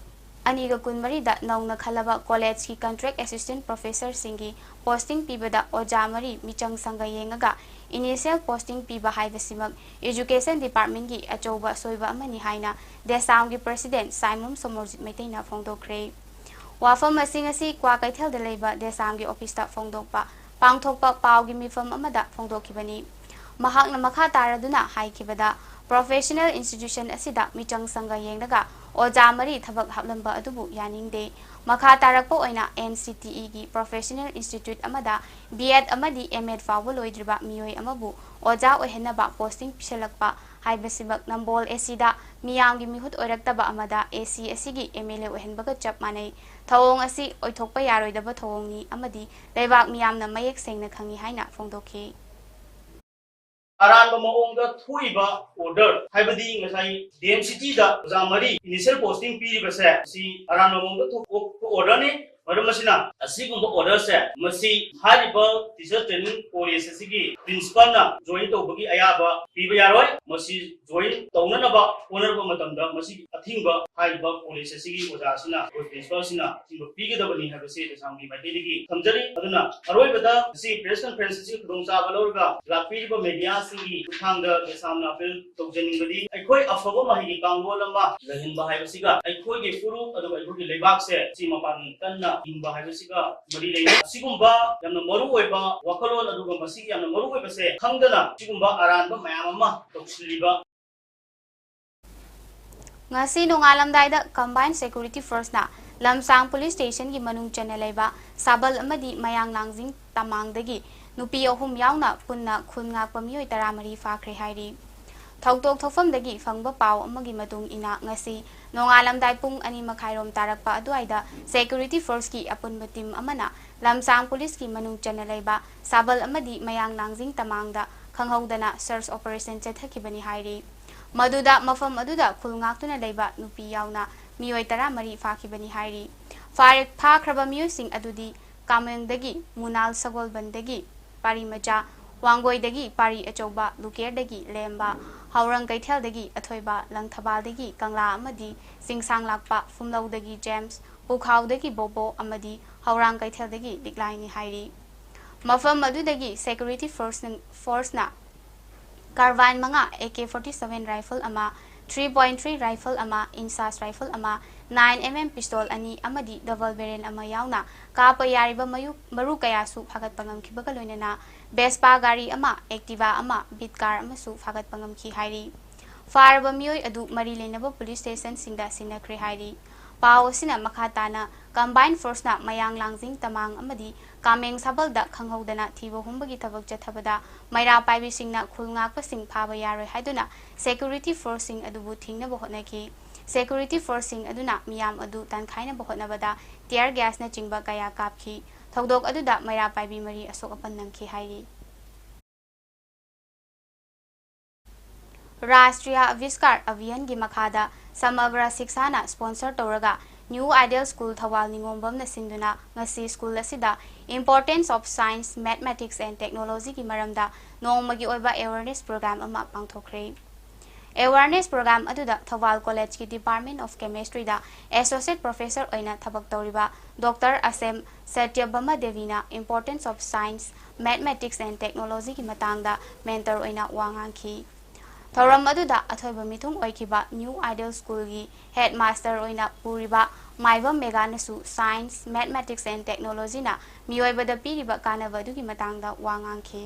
ꯑꯅꯤꯒ ꯀꯨꯟꯃꯔꯤꯗ ꯅꯧꯅ ꯈꯜꯂꯕ collegeꯀꯤ contract assistant professorꯁꯤꯡꯒꯤ posting ꯄꯤꯕꯗ ꯑꯣꯖꯥ ꯃꯔꯤ ꯃꯤꯆꯪ ꯁꯪꯒ ꯌꯦꯡꯉꯒ initial posting ꯄꯤꯕ ꯍꯥꯏꯕꯁꯤꯃꯛ Education Departmentꯀꯤ ꯑꯆꯧꯕ ꯑꯁꯣꯏꯕ ꯑꯃꯅꯤ ꯍꯥꯏꯅ ꯗꯦꯁꯥꯝꯒꯤ president ꯁꯥꯏꯃꯨꯝ ꯁꯣꯃꯣꯔꯖꯤꯠ ꯃꯩꯇꯩꯅ ꯐꯣꯡꯗꯣꯛꯈ꯭ꯔꯦ꯫ ꯋꯥꯐꯝ ꯑꯁꯤꯡ ꯑꯁꯤ ꯀ꯭ꯋꯥꯀꯩꯊꯦꯜꯗ ꯂꯩꯕ ꯗꯦꯁꯥꯝꯒꯤ officeꯇ ꯐꯣꯡꯗꯣꯛꯄ, ꯄꯥꯡꯊꯣꯛꯄ ꯄꯥꯎꯒꯤ ꯃꯤꯐꯝ ꯑꯃꯗ ꯐꯣꯡꯗꯣꯛꯈꯤꯕꯅꯤ꯫ ꯃꯍꯥꯛꯅ ꯃꯈꯥ ꯇꯥꯔꯗꯨꯅ ꯍꯥꯏꯈꯤꯕꯗ, professional institution ꯑꯁꯤꯗ ꯃꯤꯆꯪ ꯁꯪꯒ ꯌꯦꯡꯂꯒ ꯑꯣꯖꯥ ꯃꯔꯤ ꯊꯕꯛ ꯍꯥꯞꯂꯝꯕ ꯑꯗꯨꯕꯨ ꯌꯥꯅꯤꯡꯗꯦ꯫ ꯃꯈꯥ ꯇꯥꯔꯛꯄ ꯑꯣꯏꯅ N C T Eꯒꯤ professional institute ꯑꯃꯗ B Ed ꯑꯃꯗꯤ M Ed ꯐꯥꯎꯕ ꯂꯣꯏꯗ꯭ꯔꯤꯕ ꯃꯤꯑꯣꯏ ꯑꯃꯕꯨ ꯑꯣꯖꯥ ꯑꯣꯏꯍꯟꯅꯕ posting ꯄꯤꯁꯜꯂꯛꯄ ꯍꯥꯏꯕꯁꯤꯃꯛ ꯅꯝꯕꯣꯜ ꯑꯦꯁꯤꯗ ꯃꯤꯌꯥꯝꯒꯤ ꯃꯤꯍꯨꯠ ꯑꯣꯏꯔꯛꯇꯕ ꯑꯃꯗ ꯑꯦꯁꯤ ꯑꯁꯤꯒꯤ ꯑꯦꯝ ꯑꯦꯜ ꯑꯦ ꯑꯣꯏꯍꯟꯕꯒ ꯆꯞ ꯃꯥꯟꯅꯩ꯫ ꯊꯧꯑꯣꯡ ꯑꯁꯤ ꯑꯣꯏꯊꯣꯛꯄ ꯌꯥꯔꯣꯏꯗꯕ ꯊꯧꯑꯣꯡꯅꯤ ꯑꯃꯗꯤ ꯂꯩꯕꯥꯛ ꯃꯤꯌꯥꯝꯅ ꯃꯌꯦꯛ ꯁꯦꯡꯅ ꯈꯪꯏ ꯍꯥꯏꯅ ꯐꯣꯡꯗꯣꯛꯈꯤ꯫ ꯑꯔꯥꯟꯕ ꯃꯑꯣꯡꯗ ꯊꯣꯛꯏꯕ ꯑꯣꯔꯗꯔ, ꯍꯥꯏꯕꯗꯤ ꯉꯁꯥꯏ ꯗꯤ ꯑꯦꯝ ꯁꯤꯇꯤꯗ ꯑꯣꯖꯥ ꯃꯔꯤ ꯏꯅꯤꯁꯤꯌꯦꯜ ꯄꯣꯁꯇꯤꯡ ꯄꯤꯔꯤꯕꯁꯦ, ꯁꯤ ꯑꯔꯥꯟꯕ ꯃꯑꯣꯡꯗ ꯊꯣꯛꯄ ꯑꯣꯔꯗꯔꯅꯤ꯫ ꯃꯔꯝ ꯑꯁꯤꯅ ꯑꯁꯤꯒꯨꯝꯕ ꯑꯣꯔꯗꯔꯁꯦ, ꯃꯁꯤ ꯍꯥꯏꯔꯤꯕ ꯇꯤꯆꯔ ꯇ꯭ꯔꯦꯅꯤꯡ ꯀꯣꯂꯦꯖ ꯑꯁꯤꯒꯤ ꯄ꯭ꯔꯤꯟꯁꯤꯄꯥꯜꯅ ꯖꯣꯏꯟ ꯇꯧꯕꯒꯤ ꯑꯌꯥꯕ ꯄꯤꯕ ꯌꯥꯔꯣꯏ꯫ ꯃꯁꯤ ꯖꯣꯏꯟ ꯇꯧꯅꯅꯕ ꯍꯣꯠꯅꯔꯛꯄ ꯃꯇꯝꯗ ꯃꯁꯤꯒꯤ ꯑꯊꯤꯡꯕ ꯍꯥꯏꯔꯤꯕ ꯀꯣꯂꯦꯖ ꯑꯁꯤꯒꯤ ꯑꯣꯖꯥ ꯑꯁꯤꯅ, ꯑꯩꯈꯣꯏ ꯄ꯭ꯔꯤꯟꯁꯤꯄꯥꯜ ꯑꯁꯤꯅ ꯑꯊꯤꯡꯕ ꯄꯤꯒꯗꯕꯅꯤ ꯍꯥꯏꯕꯁꯤ ꯑꯦꯁꯥꯝꯒꯤ ꯃꯥꯏꯀꯩꯗꯒꯤ ꯊꯝꯖꯔꯤ꯫ ꯑꯗꯨꯅ ꯑꯔꯣꯏꯕꯗ ꯁꯤ ꯄ꯭ꯔꯦꯁ ꯀꯟꯐꯔꯦꯟꯁ ꯑꯁꯤꯒꯤ ꯈꯨꯗꯣꯡꯆꯥꯕ ꯂꯧꯔꯒ ꯂꯥꯛꯄꯤꯔꯤꯕ ꯃꯦꯗꯤꯌꯥꯁꯤꯡꯒꯤ ꯈꯨꯠꯊꯥꯡꯗ ꯑꯦꯁꯥꯝꯅ ꯑꯄꯤꯜ ꯇꯧꯖꯅꯤꯡꯕꯗꯤ, ꯑꯩꯈꯣꯏ ꯑꯐꯕ ꯃꯍꯩꯒꯤ ꯀꯥꯡꯂꯣꯟ ꯑꯃ ꯂꯩꯍꯟꯕ ꯍꯥꯏꯕꯁꯤꯒ ꯑꯩꯈꯣꯏꯒꯤ ꯐꯨꯔꯨꯞ ꯑꯗꯨꯒ ꯑꯩꯈꯣꯏꯒꯤ ꯂꯩꯕꯥꯛꯁꯦ ꯁꯤ ꯃꯄꯥꯟ ꯀꯟꯅ ꯍꯤꯡꯕ ꯍꯥꯏꯕꯁꯤꯒ ꯃꯔꯤ ꯂꯩꯅꯩ꯫ ꯑꯁꯤꯒꯨꯝꯕ ꯌꯥꯝꯅ ꯃꯔꯨꯑꯣꯏꯕ ꯋꯥꯈꯜꯂꯣꯟ ꯑꯗꯨꯒ ꯃꯁꯤꯒꯤ ꯌꯥꯝꯅ ꯃꯔꯨꯑꯣꯏꯕꯁꯦ ꯈꯪꯗꯅ ꯁꯤꯒꯨꯝꯕ ꯑꯔꯥꯟꯕ ꯃꯌꯥꯝ ꯑꯃ ꯇꯧꯁꯤꯜꯂꯤꯕ꯫ ꯉꯁꯤ ꯅꯣꯡꯉꯥꯜꯂꯝꯗꯥꯏꯗ ꯀꯝꯕꯥꯏꯟ ꯁꯦꯀ꯭ꯌꯨꯔꯤꯇꯤ ꯐꯣꯔꯁꯅ ꯂꯝꯁꯥꯡ ꯄꯨꯂꯤꯁ ꯁ꯭ꯇꯦꯁꯟꯒꯤ ꯃꯅꯨꯡ ꯆꯟꯅ ꯂꯩꯕ ꯁꯥꯕꯜ ꯑꯃꯗꯤ ꯃꯌꯥꯡ ꯂꯥꯡꯖꯤꯡ ꯇꯃꯥꯡꯗꯒꯤ ꯅꯨꯄꯤ ꯑꯍꯨꯝ ꯌꯥꯎꯅ ꯄꯨꯟꯅ ꯈꯨꯟ ꯉꯥꯛꯄ ꯃꯤꯑꯣꯏ ꯇꯔꯥꯃꯔꯤ ꯐꯥꯈ꯭ꯔꯦ ꯍꯥꯏꯔꯤ꯫ ꯊꯧꯗꯣꯛ ꯊꯣꯛꯐꯝꯗꯒꯤ ꯐꯪꯕ ꯄꯥꯎ ꯑꯃꯒꯤ ꯃꯇꯨꯡ ꯏꯟꯅ, ꯉꯁꯤ ꯅꯣꯡꯉꯥꯜꯂꯝꯗꯥꯏ ꯄꯨꯡ ꯑꯅꯤ ꯃꯈꯥꯏꯔꯣꯝ ꯇꯥꯔꯛꯄ ꯑꯗꯨꯋꯥꯏꯗ ꯁꯦꯀ꯭ꯌꯨꯔꯤꯇꯤ ꯐꯣꯔꯁꯀꯤ ꯑꯄꯨꯟꯕ ꯇꯤꯝ ꯑꯃꯅ ꯂꯝꯁꯥꯡ ꯄꯨꯂꯤꯁꯀꯤ ꯃꯅꯨꯡ ꯆꯟꯅ ꯂꯩꯕ ꯁꯥꯕꯜ ꯑꯃꯗꯤ ꯃꯌꯥꯡ ꯂꯥꯡꯖꯤꯡ ꯇꯃꯥꯡꯗ ꯈꯪꯍꯧꯗꯅ ꯁꯔꯆ ꯑꯣꯄꯔꯦꯁꯟ ꯆꯠꯊꯈꯤꯕꯅꯤ ꯍꯥꯏꯔꯤ꯫ ꯃꯗꯨꯗ ꯃꯐꯝ ꯑꯗꯨꯗ ꯈꯨꯜ ꯉꯥꯛꯇꯨꯅ ꯂꯩꯕ ꯅꯨꯄꯤ ꯌꯥꯎꯅ ꯃꯤꯑꯣꯏ ꯇꯔꯥꯃꯔꯤ ꯐꯥꯈꯤꯕꯅꯤ ꯍꯥꯏꯔꯤ꯫ ꯐꯥꯔꯦ-, ꯐꯥꯈ꯭ꯔꯕ ꯃꯤꯑꯣꯏꯁꯤꯡ ꯑꯗꯨꯗꯤ ꯀꯥꯃꯦꯡꯗꯒꯤ ꯃꯨꯅꯥꯜ ꯁꯒꯣꯜꯕꯟꯗꯒꯤ ꯄꯥꯔꯤ ꯃꯆꯥ, ꯋꯥꯡꯒꯣꯏꯗꯒꯤ ꯄꯥꯔꯤ ꯑꯆꯧꯕ, ꯂꯨꯀꯦꯔꯗꯒꯤ ꯂꯦꯝꯕ, ꯍꯥꯎꯔꯪ ꯀꯩꯊꯦꯜꯗꯒꯤ ꯑꯊꯣꯏꯕ, ꯂꯪꯊꯕꯥꯜꯗꯒꯤ ꯀꯪꯂꯥ ꯑꯃꯗꯤ ꯆꯤꯡꯁꯥꯡ ꯂꯥꯛꯄ, ꯐꯨꯝꯂꯧꯗꯒꯤ ꯖꯦꯝꯁ, ꯄꯨꯈꯥꯎꯗꯒꯤ ꯕꯣꯕꯣ ꯑꯃꯗꯤ ꯍꯧꯔꯥꯡ ꯀꯩꯊꯦꯜꯗꯒꯤ ꯂꯤꯛꯂꯥꯏꯅꯤ ꯍꯥꯏꯔꯤ꯫ ꯃꯐꯝ ꯑꯗꯨꯗꯒꯤ ꯁꯦꯀ꯭ꯌꯨꯔꯤꯇꯤ ꯐꯣꯔꯁꯅ, ꯐꯣꯔꯁꯅ ꯀꯥꯔꯕꯥꯏꯟ ꯃꯉꯥ, A K forty seven rifle ꯑꯃ, ꯊ꯭ꯔꯤ ꯄꯣꯏꯟ ꯊ꯭ꯔꯤ ꯔꯥꯏꯐꯜ ꯑꯃ, ꯏꯟꯁꯥꯁ ꯔꯥꯏꯐꯜ ꯑꯃ, ꯅꯥꯏꯟ ꯑꯦꯝ ꯑꯦꯝ ꯄꯤꯁꯇꯣꯜ ꯑꯅꯤ ꯑꯃꯗꯤ ꯗꯕꯜ ꯕꯦꯔꯦꯜ ꯑꯃ ꯌꯥꯎꯅ ꯀꯥꯞꯄ ꯌꯥꯔꯤꯕ ꯃꯌꯨ-, ꯃꯔꯨ ꯀꯌꯥꯁꯨ ꯐꯥꯒꯠꯄ ꯉꯝꯈꯤꯕꯒ ꯂꯣꯏꯅꯅ ꯕꯦꯁꯄꯥ ꯒꯥꯔꯤ ꯑꯃ, ꯑꯦꯛꯇꯤꯚꯥ ꯑꯃ, ꯕꯤꯠ ꯀꯥꯔ ꯑꯃꯁꯨ ꯐꯥꯒꯠꯄ ꯉꯝꯈꯤ ꯍꯥꯏꯔꯤ꯫ ꯐꯥꯔꯕ ꯃꯤꯑꯣꯏ ꯑꯗꯨ ꯃꯔꯤ ꯂꯩꯅꯕ ꯄꯨꯂꯤꯁ ꯁ꯭ꯇꯦꯁꯟꯁꯤꯡꯗ ꯁꯤꯟꯅꯈ꯭ꯔꯦ ꯍꯥꯏꯔꯤ꯫ ꯄꯥꯎ ꯑꯁꯤꯅ ꯃꯈꯥ ꯇꯥꯅ, Combined Forceꯅ ꯃꯌꯥꯡ ꯂꯥꯡꯖꯤꯡ ꯇꯃꯥꯡ ꯑꯃꯗꯤ ꯀꯥꯃꯦꯡ ꯁꯥꯕꯜꯗ ꯈꯪꯍꯧꯗꯅ ꯊꯤꯕ ꯍꯨꯝꯕꯒꯤ ꯊꯕꯛ ꯆꯠꯊꯕꯗ ꯃꯩꯔꯥ ꯄꯥꯏꯕꯤꯁꯤꯡꯅ ꯈꯨꯜ ꯉꯥꯛꯄꯁꯤꯡ ꯐꯥꯕ ꯌꯥꯔꯣꯏ ꯍꯥꯏꯗꯨꯅ security forceꯁꯤꯡ ꯑꯗꯨꯕꯨ ꯊꯤꯡꯅꯕ ꯍꯣꯠꯅꯈꯤ꯫ Security forceꯁꯤꯡ ꯑꯗꯨꯅ ꯃꯤꯌꯥꯝ ꯑꯗꯨ ꯇꯥꯟꯈꯥꯏꯅꯕ ꯍꯣꯠꯅꯕꯗ tear gasꯅꯆꯤꯡꯕ ꯀꯌꯥ ꯀꯥꯞꯈꯤ꯫ ꯊꯧꯗꯣꯛ ꯑꯗꯨꯗ ꯃꯩꯔꯥ ꯄꯥꯏꯕꯤ ꯃꯔꯤ ꯑꯁꯣꯛ ꯑꯄꯟ ꯅꯪꯈꯤ ꯍꯥꯏꯔꯤ꯫ ꯔꯥꯁꯇ꯭ꯔꯤꯌꯥ ꯑꯚꯤꯁꯀꯥꯔ ꯑꯚꯤꯌꯥꯟꯒꯤ ꯃꯈꯥꯗ ꯁꯃꯒ꯭ꯔ ꯁꯤꯛꯁꯥꯅ sponsor ꯇꯧꯔꯒ New Ideal School ꯊꯧꯕꯥꯜ ꯅꯤꯉꯣꯝꯕꯝꯅ ꯁꯤꯟꯗꯨꯅ ꯉꯁꯤ ꯁ꯭ꯀꯨꯜ ꯑꯁꯤꯗ Importance of Science, Mathematics and Technologyꯒꯤ ꯃꯔꯝꯗ ꯅꯣꯡꯃꯒꯤ ꯑꯣꯏꯕ awareness program ꯑꯃ ꯄꯥꯡꯊꯣꯛꯈ꯭ꯔꯦ꯫ Awareness program ꯑꯗꯨꯗ ꯊꯧꯕꯥꯜ ꯀꯣꯂꯦꯖꯀꯤ Department of Chemistryꯗ Associate Professor ꯑꯣꯏꯅ ꯊꯕꯛ ꯇꯧꯔꯤꯕ ꯗꯣꯛꯇꯔ ꯑꯁꯦꯝ ꯁꯇ꯭ꯌꯚꯥꯃꯥ ꯗꯦꯕꯤꯅ Importance of Science, Mathematics and Technologyꯒꯤ ꯃꯇꯥꯡꯗ mentor ꯑꯣꯏꯅ ꯋꯥ ꯉꯥꯡꯈꯤ꯫ ꯊꯧꯔꯝ ꯑꯗꯨꯗ ꯑꯊꯣꯏꯕ ꯃꯤꯊꯨꯡ ꯑꯣꯏꯈꯤꯕ New Ideal Schoolꯒꯤ headmaster ꯑꯣꯏꯅ ꯄꯨꯔꯤꯕ ꯃꯥꯏꯕꯝ ꯃꯦꯒꯥꯅꯁꯨ Science, Mathematics and Technologyꯅ ꯃꯤꯑꯣꯏꯕꯗ ꯄꯤꯔꯤꯕ ꯀꯥꯟꯅꯕ ꯑꯗꯨꯒꯤ ꯃꯇꯥꯡꯗ ꯋꯥ ꯉꯥꯡꯈꯤ꯫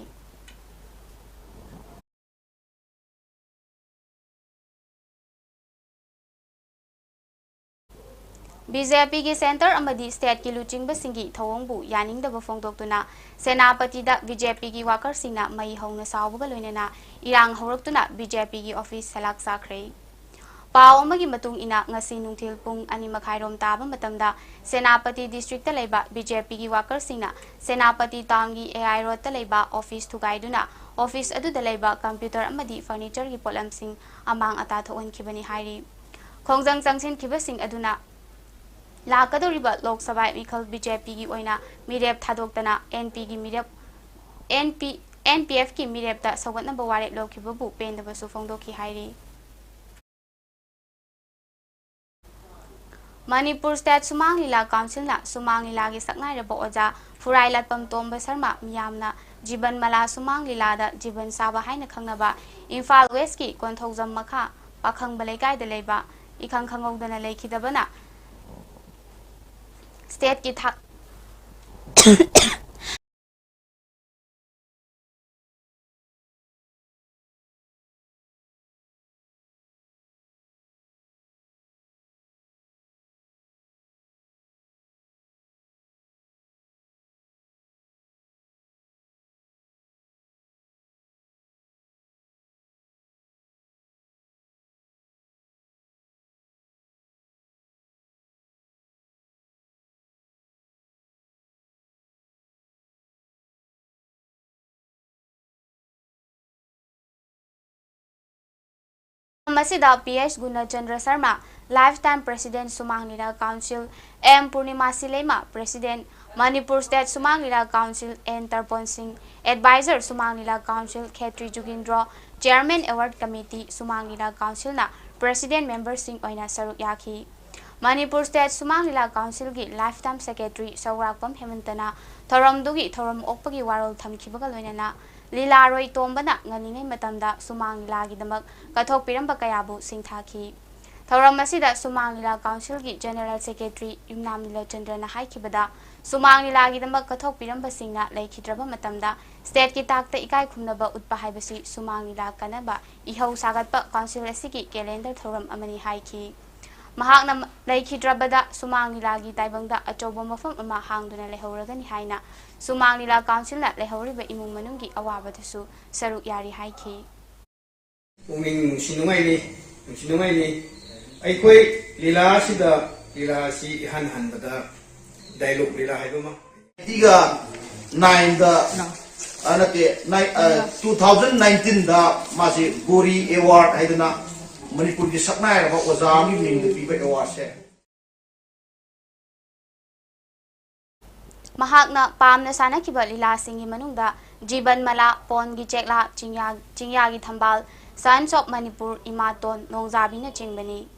BJPꯒꯤ centre ꯑꯃꯗꯤ stateꯀꯤ ꯂꯨꯆꯤꯡꯕꯁꯤꯡꯒꯤ ꯊꯧꯑꯣꯡꯕꯨ ꯌꯥꯅꯤꯡꯗꯕ ꯐꯣꯡꯗꯣꯛꯇꯨꯅ ꯁꯦꯅꯥꯄꯇꯤꯗ BJPꯒꯤ workerꯁꯤꯡꯅ ꯃꯩ ꯍꯧꯅ ꯁꯥꯎꯕꯒ ꯂꯣꯏꯅꯅ ꯏꯔꯥꯡ ꯍꯧꯔꯛꯇꯨꯅ BJPꯒꯤ office ꯁꯦꯂꯥꯛ ꯆꯥꯈ꯭ꯔꯦ꯫ ꯄꯥꯎ ꯑꯃꯒꯤ ꯃꯇꯨꯡ ꯏꯟꯅ, ꯉꯁꯤ ꯅꯨꯡꯊꯤꯜ ꯄꯨꯡ ꯑꯅꯤ ꯃꯈꯥꯏꯔꯣꯝ ꯇꯥꯕ ꯃꯇꯝꯗ ꯁꯦꯅꯥꯄꯇꯤ districtꯇ ꯂꯩꯕ BJPꯒꯤ workerꯁꯤꯡꯅ ꯁꯦꯅꯥꯄꯇꯤ townꯒꯤ AI roadꯇ ꯂꯩꯕ office ꯊꯨꯒꯥꯏꯗꯨꯅ office ꯑꯗꯨꯗ ꯂꯩꯕ computer ꯑꯃꯗꯤ furnitureꯒꯤ ꯄꯣꯠꯂꯝꯁꯤꯡ ꯑꯃꯥꯡ ꯑꯇꯥ ꯊꯣꯛꯍꯟꯈꯤꯕꯅꯤ ꯍꯥꯏꯔꯤ꯫ ꯈꯣꯡꯖꯪ ꯆꯪꯁꯤꯟꯈꯤꯕꯁꯤꯡ ꯑꯗꯨꯅ ꯂꯥꯛꯀꯗꯧꯔꯤꯕ ꯂꯣꯛ ꯁꯚꯥ ꯃꯤꯈꯜ BJPꯒꯤ ꯑꯣꯏꯅ ꯃꯤꯔꯦꯞ ꯊꯥꯗꯣꯛꯇꯅ NPꯒꯤ ꯃꯤꯔꯦꯞ, NP, NPFꯀꯤ ꯃꯤꯔꯦꯞꯇ ꯁꯧꯒꯠꯅꯕ ꯋꯥꯔꯦꯞ ꯂꯧꯈꯤꯕꯕꯨ ꯄꯦꯟꯗꯕꯁꯨ ꯐꯣꯡꯗꯣꯛꯈꯤ ꯍꯥꯏꯔꯤ꯫ ꯃꯅꯤꯄꯨꯔ State ꯁꯨꯃꯥꯡ ꯂꯤꯂꯥ Councilꯅ ꯁꯨꯃꯥꯡ ꯂꯤꯂꯥꯒꯤ ꯁꯛꯅꯥꯏꯔꯕ ꯑꯣꯖꯥ ꯐꯨꯔꯥꯏꯂꯥꯠꯄꯝ ꯇꯣꯝꯕ ꯁꯔꯃ ꯃꯤꯌꯥꯝꯅ ꯖꯤꯕꯟ ꯃꯂꯥ ꯁꯨꯃꯥꯡ ꯂꯤꯂꯥꯗ ꯖꯤꯕꯟ ꯁꯥꯕ ꯍꯥꯏꯅ ꯈꯪꯅꯕ ꯏꯝꯐꯥꯜ Westꯀꯤ ꯀꯣꯟꯊꯧꯖꯝ ꯃꯈꯥ ꯄꯥꯈꯪꯕ ꯂꯩꯀꯥꯏꯗ ꯂꯩꯕ ꯏꯈꯪ ꯈꯪꯍꯧꯗꯅ ꯂꯩꯈꯤꯗꯕꯅ stateꯀꯤ ꯊꯥꯛ ꯃꯁꯤꯗ P H Gunachandra Sharma, Lifetime President, Sumang Lila Council, M Purnima Sileima, President, Manipur State Sumang Lila Council, N Tarpon Singh, Advisor, Sumang Lila Council, Khetri Jugindro, Chairman, Award Committee, Sumang Lila Council ꯅ President member ꯁꯤꯡ ꯑꯣꯏꯅ ꯁꯔꯨꯛ ꯌꯥꯈꯤ꯫ Manipur State ꯁꯨꯃꯥꯡ ꯂꯤꯂꯥ Council ꯒꯤ Lifetime Secretary ꯁꯧꯒ꯭ꯔꯥꯛꯄꯝ ꯍꯦꯃꯟꯇꯅ ꯊꯧꯔꯝꯗꯨꯒꯤ ꯊꯧꯔꯝ ꯑꯣꯛꯄꯒꯤ ꯋꯥꯔꯣꯜ ꯊꯝꯈꯤꯕꯒ ꯂꯣꯏꯅꯅ ꯂꯤꯂꯥꯔꯣꯏ ꯇꯣꯝꯕꯅ ꯉꯜꯂꯤꯉꯩ ꯃꯇꯝꯗ ꯁꯨꯃꯥꯡ ꯂꯤꯂꯥꯒꯤꯗꯃꯛ ꯀꯠꯊꯣꯛꯄꯤꯔꯝꯕ ꯀꯌꯥꯕꯨ ꯁꯤꯡꯊꯥꯈꯤ꯫ ꯊꯧꯔꯝ ꯑꯁꯤꯗ ꯁꯨꯃꯥꯡ ꯂꯤꯂꯥ Council ꯒꯤ General Secretary ꯌꯨꯝꯅꯥꯝ ꯅꯤꯂꯆꯟꯗ꯭ꯔꯅ ꯍꯥꯏꯈꯤꯕꯗ, ꯁꯨꯃꯥꯡ ꯂꯤꯂꯥꯒꯤꯗꯃꯛ ꯀꯠꯊꯣꯛꯄꯤꯔꯝꯕꯁꯤꯡꯅ ꯂꯩꯈꯤꯗ꯭ꯔꯕ ꯃꯇꯝꯗ State ꯀꯤ ꯊꯥꯛꯇ ꯏꯀꯥꯏ ꯈꯨꯝꯅꯕ ꯎꯠꯄ ꯍꯥꯏꯕꯁꯤ ꯁꯨꯃꯥꯡ ꯂꯤꯂꯥ ꯀꯟꯅꯕ ꯏꯍꯧ ꯁꯥꯒꯠꯄ Council ꯑꯁꯤꯒꯤ calendar ꯊꯧꯔꯝ ꯑꯃꯅꯤ ꯍꯥꯏꯈꯤ꯫ ꯃꯍꯥꯛꯅ ꯂꯩꯈꯤꯗ꯭ꯔꯕꯗ ꯁꯨꯃꯥꯡ ꯂꯤꯂꯥꯒꯤ ꯇꯥꯏꯕꯪꯗ ꯑꯆꯧꯕ ꯃꯐꯝ ꯑꯃ ꯍꯥꯡꯗꯨꯅ ꯂꯩꯍꯧꯔꯒꯅꯤ ꯍꯥꯏꯅ ꯁꯨꯃꯥꯡ ꯂꯤꯂꯥ Council ꯅ ꯂꯩꯍꯧꯔꯤꯕ ꯏꯃꯨꯡ ꯃꯅꯨꯡꯒꯤ ꯑꯋꯥꯕꯗꯁꯨ ꯁꯔꯨꯛ ꯌꯥꯔꯤ ꯍꯥꯏꯈꯤ꯫ ꯄꯨꯛꯅꯤꯡ ꯅꯨꯡꯁꯤ ꯅꯨꯡꯉꯥꯏꯅꯤ, ꯅꯨꯡꯁꯤ ꯅꯨꯡꯉꯥꯏꯅꯤ꯫ ꯑꯩꯈꯣꯏ ꯂꯤꯂꯥ ꯑꯁꯤꯗ, ꯂꯤꯂꯥ ꯑꯁꯤ ꯏꯍꯥꯟ ꯍꯥꯟꯕꯗ dialogue ꯂꯤꯂꯥ ꯍꯥꯏꯕ ꯑꯃ, ꯇꯤꯒ ꯅꯥꯏꯟꯗ, ꯑ, ꯅꯠꯇꯦ, ꯅꯥꯏ-, ꯑ, two thousand nineteen ꯗ ꯃꯥꯁꯤ ꯒꯣꯔꯤ Award ꯍꯥꯏꯗꯅ ꯃꯅꯤꯄꯨꯔꯒꯤ ꯁꯛꯅꯥꯏꯔꯕ ꯑꯣꯖꯥ ꯑꯃꯒꯤ ꯃꯤꯡꯗ ꯄꯤꯕ award ꯁꯦ꯫ ꯃꯍꯥꯛꯅ ꯄꯥꯝꯅ ꯁꯥꯟꯅꯈꯤꯕ ꯂꯤꯂꯥꯁꯤꯡꯒꯤ ꯃꯅꯨꯡꯗ ꯖꯤꯕꯟ ꯃꯂꯥ, ꯄꯣꯟꯒꯤ ꯆꯦꯛꯂꯥ, ꯆꯤꯡꯌꯥ-, ꯆꯤꯡꯌꯥꯒꯤ ꯊꯝꯕꯥꯜ, Sons of ꯃꯅꯤꯄꯨꯔ, ꯏꯃꯥꯇꯣꯟ, ꯅꯣꯡꯖꯥꯕꯤꯅꯆꯤꯡꯕꯅꯤ꯫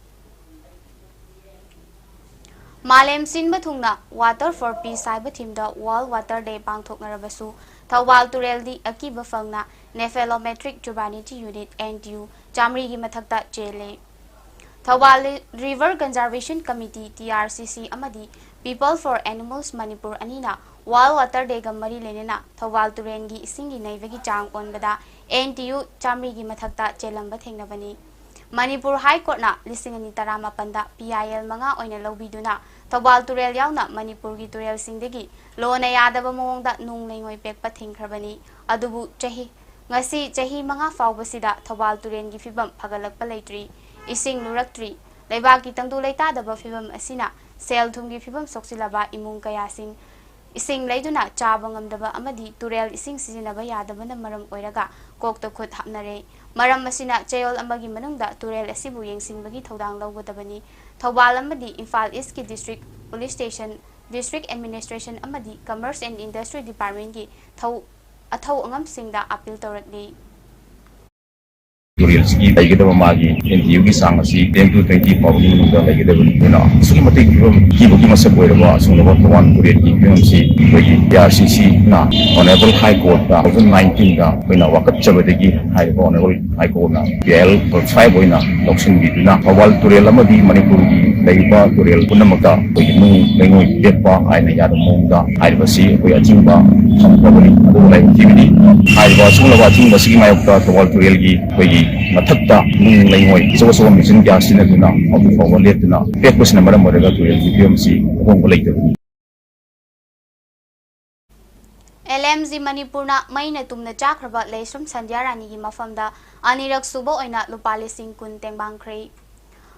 ꯃꯥꯂꯦꯝ ꯁꯤꯟꯕ ꯊꯨꯡꯅ Water for Peace ꯍꯥꯏꯕ theme ꯗ World Water Day ꯄꯥꯡꯊꯣꯛꯅꯔꯕꯁꯨ, ꯊꯧꯕꯥꯜ ꯇꯨꯔꯦꯜꯗꯤ ꯑꯀꯤꯕ ꯐꯪꯅ Nephelometric Turbidity Unit, N T U, ꯆꯥꯃꯔꯤꯒꯤ ꯃꯊꯛꯇ ꯆꯦꯜꯂꯦ꯫ Thoubal River Conservation Committee, T R C C, ꯑꯃꯗꯤ People for Animals ꯃꯅꯤꯄꯨꯔ ꯑꯅꯤꯅ World Water Day ꯒ ꯃꯔꯤ ꯂꯩꯅꯅ ꯊꯧꯕꯥꯜ ꯇꯨꯔꯦꯜꯒꯤ ꯏꯁꯤꯡꯒꯤ ꯅꯩꯕꯒꯤ ꯆꯥꯡ ꯑꯣꯟꯕꯗ N T U ꯆꯥꯃꯔꯤꯒꯤ ꯃꯊꯛꯇ ꯆꯦꯜꯂꯝꯕ ꯊꯦꯡꯅꯕꯅꯤ꯫ ꯃꯅꯤꯄꯨꯔ High Court ꯅ ꯂꯤꯁꯤꯡ ꯑꯅꯤ ꯇꯔꯥꯃꯥꯄꯟꯗ P I L ꯃꯉꯥ ꯑꯣꯏꯅ ꯂꯧꯕꯤꯗꯨꯅ ꯊꯧꯕꯥꯜ ꯇꯨꯔꯦꯜ ꯌꯥꯎꯅ ꯃꯅꯤꯄꯨꯔꯒꯤ ꯇꯨꯔꯦꯜꯁꯤꯡꯗꯒꯤ ꯂꯣꯅ ꯌꯥꯗꯕ ꯃꯑꯣꯡꯗ ꯅꯨꯡ ꯂꯩꯉꯣꯏ ꯄꯦꯛꯄ ꯊꯤꯡꯈ꯭ꯔꯕꯅꯤ꯫ ꯑꯗꯨꯕꯨ ꯆꯍꯤ, ꯉꯁꯤ ꯆꯍꯤ ꯃꯉꯥ ꯐꯥꯎꯕꯁꯤꯗ ꯊꯧꯕꯥꯜ ꯇꯨꯔꯦꯜꯒꯤ ꯐꯤꯕꯝ ꯐꯒꯠꯂꯛꯄ ꯂꯩꯇ꯭ꯔꯤ, ꯏꯁꯤꯡ ꯂꯨꯔꯛꯇ꯭ꯔꯤ꯫ ꯂꯩꯕꯥꯛꯀꯤ ꯇꯪꯗꯨ ꯂꯩꯇꯥꯗꯕ ꯐꯤꯕꯝ ꯑꯁꯤꯅ ꯁꯦꯜ ꯊꯨꯝꯒꯤ ꯐꯤꯕꯝ ꯁꯣꯛꯆꯤꯜꯂꯕ ꯏꯃꯨꯡ ꯀꯌꯥꯁꯤꯡ ꯏꯁꯤꯡ ꯂꯩꯗꯨꯅ ꯆꯥꯕ ꯉꯝꯗꯕ ꯑꯃꯗꯤ ꯇꯨꯔꯦꯜ ꯏꯁꯤꯡ ꯁꯤꯖꯤꯟꯅꯕ ꯌꯥꯗꯕꯅ ꯃꯔꯝ ꯑꯣꯏꯔꯒ ꯀꯣꯛꯇ ꯈꯨꯠ ꯍꯥꯞꯅꯔꯦ꯫ ꯃꯔꯝ ꯑꯁꯤꯅ ꯆꯌꯣꯜ ꯑꯃꯒꯤ ꯃꯅꯨꯡꯗ ꯇꯨꯔꯦꯜ ꯑꯁꯤꯕꯨ ꯌꯦꯡꯁꯤꯟꯕꯒꯤ ꯊꯧꯗꯥꯡ ꯂꯧꯒꯗꯕꯅꯤ꯫ ꯊꯧꯕꯥꯜ ꯑꯃꯗꯤ ꯏꯝꯐꯥꯜ ꯏꯁꯀꯤ District Police Station, District Administration ꯑꯃꯗꯤ Commerce and Industry Departmentꯀꯤ ꯊꯧ-, ꯑꯊꯧ ꯑꯉꯝꯁꯤꯡꯗ appeal ꯇꯧꯔꯛꯂꯤ꯫ ꯇꯨꯔꯦꯜꯁꯤꯒꯤ ꯂꯩꯒꯗꯕ ꯃꯥꯒꯤ N T Uꯒꯤ ꯆꯥꯡ ꯑꯁꯤ ten to twenty ꯐꯥꯎꯕꯒꯤ ꯃꯅꯨꯡꯗ ꯂꯩꯒꯗꯕꯅꯤ꯫ ꯑꯗꯨꯅ ꯑꯁꯨꯛꯀꯤ ꯃꯇꯤꯛ ꯐꯤꯕꯝ ꯊꯤꯕꯒꯤ ꯃꯁꯛ ꯑꯣꯏꯔꯕ ꯑꯁꯨꯝꯂꯕ ꯊꯧꯕꯥꯜ ꯇꯨꯔꯦꯜꯒꯤ ꯐꯤꯕꯝꯁꯤ ꯑꯩꯈꯣꯏꯒꯤ T R C Cꯅ Honourable High Courtꯇ two thousand nineteenꯗ ꯑꯩꯈꯣꯏꯅ ꯋꯥꯀꯠꯆꯕꯗꯒꯤ ꯍꯥꯏꯔꯤꯕ Honourable High Courtꯅ P I L forty five ꯑꯣꯏꯅ ꯂꯧꯁꯤꯟꯕꯤꯗꯨꯅ ꯊꯧꯕꯥꯜ ꯇꯨꯔꯦꯜ ꯑꯃꯗꯤ ꯃꯅꯤꯄꯨꯔꯒꯤ ꯂꯩꯔꯤꯕ ꯇꯨꯔꯦꯜ ꯄꯨꯝꯅꯃꯛꯇ ꯑꯩꯈꯣꯏꯒꯤ ꯅꯨꯡ ꯂꯩꯉꯣꯏ ꯄꯦꯠꯄ ꯍꯥꯏꯅ ꯌꯥꯕ ꯃꯑꯣꯡꯗ ꯍꯥꯏꯔꯤꯕꯁꯤ ꯑꯩꯈꯣꯏ ꯑꯊꯤꯡꯕ ꯊꯝꯈ꯭ꯔꯕꯅꯤ꯫ ꯑꯗꯨꯕꯨ ꯂꯥꯏꯕꯛ ꯊꯤꯕꯗꯤ ꯍꯥꯏꯔꯤꯕ ꯑꯁꯤꯒꯨꯝꯂꯕ ꯑꯊꯤꯡꯕ ꯑꯁꯤꯒꯤ ꯃꯥꯌꯣꯛꯇ ꯊꯧꯕꯥꯜ ꯇꯨꯔꯦꯜꯒꯤ ꯑꯩꯈꯣꯏꯒꯤ ꯃꯊꯛꯇ ꯅꯨꯡ ꯂꯩꯉꯣꯏ ꯑꯆꯧ ꯑꯆꯧꯕ ꯃꯦꯆꯤꯟ ꯀꯌꯥ ꯁꯤꯖꯤꯟꯅꯗꯨꯅ ꯍꯧꯖꯤꯛ ꯐꯥꯎꯕ ꯂꯦꯞꯇꯨꯅ ꯄꯦꯛꯄꯁꯤꯅ ꯃꯔꯝ ꯑꯣꯏꯔꯒ ꯇꯨꯔꯦꯜꯒꯤ ꯐꯤꯕꯝꯁꯤ ꯑꯍꯣꯡꯕ ꯂꯩꯇꯕꯅꯤ꯫ L M G ꯃꯅꯤꯄꯨꯔꯅ ꯃꯩꯅ ꯇꯨꯝꯅ ꯆꯥꯈ꯭ꯔꯕ ꯂꯩꯁ꯭ꯔꯝ ꯁꯟꯙ꯭ꯌꯥ ꯔꯥꯅꯤꯒꯤ ꯃꯐꯝꯗ ꯑꯅꯤꯔꯛ ꯁꯨꯕ ꯑꯣꯏꯅ ꯂꯨꯄꯥ ꯂꯤꯁꯤꯡ ꯀꯨꯟ ꯇꯦꯡꯕꯥꯡꯈ꯭ꯔꯦ꯫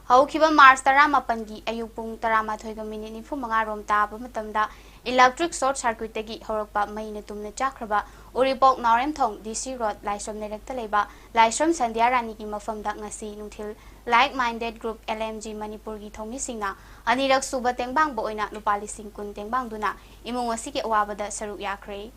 ꯍꯧꯈꯤꯕ March ꯇꯔꯥꯃꯥꯄꯟꯒꯤ ꯑꯌꯨꯛ ꯄꯨꯡ ꯇꯔꯥꯃꯥꯊꯣꯏꯒ minute ꯅꯤꯐꯨ ꯃꯉꯥ ꯔꯣꯝ ꯇꯥꯕ ꯃꯇꯝꯗ electric short circuitꯇꯒꯤ ꯍꯧꯔꯛꯄ ꯃꯩꯅ ꯇꯨꯝꯅ ꯆꯥꯈ꯭ꯔꯕ ꯎꯔꯤꯄꯣꯛ ꯅꯥꯎꯔꯦꯝꯊꯣꯡ D C Road ꯂꯥꯏꯁ꯭ꯔꯝ ꯂꯩꯔꯛꯇ ꯂꯩꯕ ꯂꯥꯏꯁ꯭ꯔꯝ ꯁꯟꯙ꯭ꯌꯥ ꯔꯥꯅꯤꯒꯤ ꯃꯐꯝꯗ ꯉꯁꯤ ꯅꯨꯡꯊꯤꯜ like minded group L M G ꯃꯅꯤꯄꯨꯔꯒꯤ ꯊꯧꯃꯤꯁꯤꯡꯅ ꯑꯅꯤꯔꯛ ꯁꯨꯕ ꯇꯦꯡꯕꯥꯡꯕ ꯑꯣꯏꯅ ꯂꯨꯄꯥ ꯂꯤꯁꯤꯡ ꯀꯨꯟ ꯇꯦꯡꯕꯥꯡꯗꯨꯅ ꯏꯃꯨꯡ ꯑꯁꯤꯒꯤ ꯑꯋꯥꯕꯗ ꯁꯔꯨꯛ ꯌꯥꯈ꯭ꯔꯦ꯫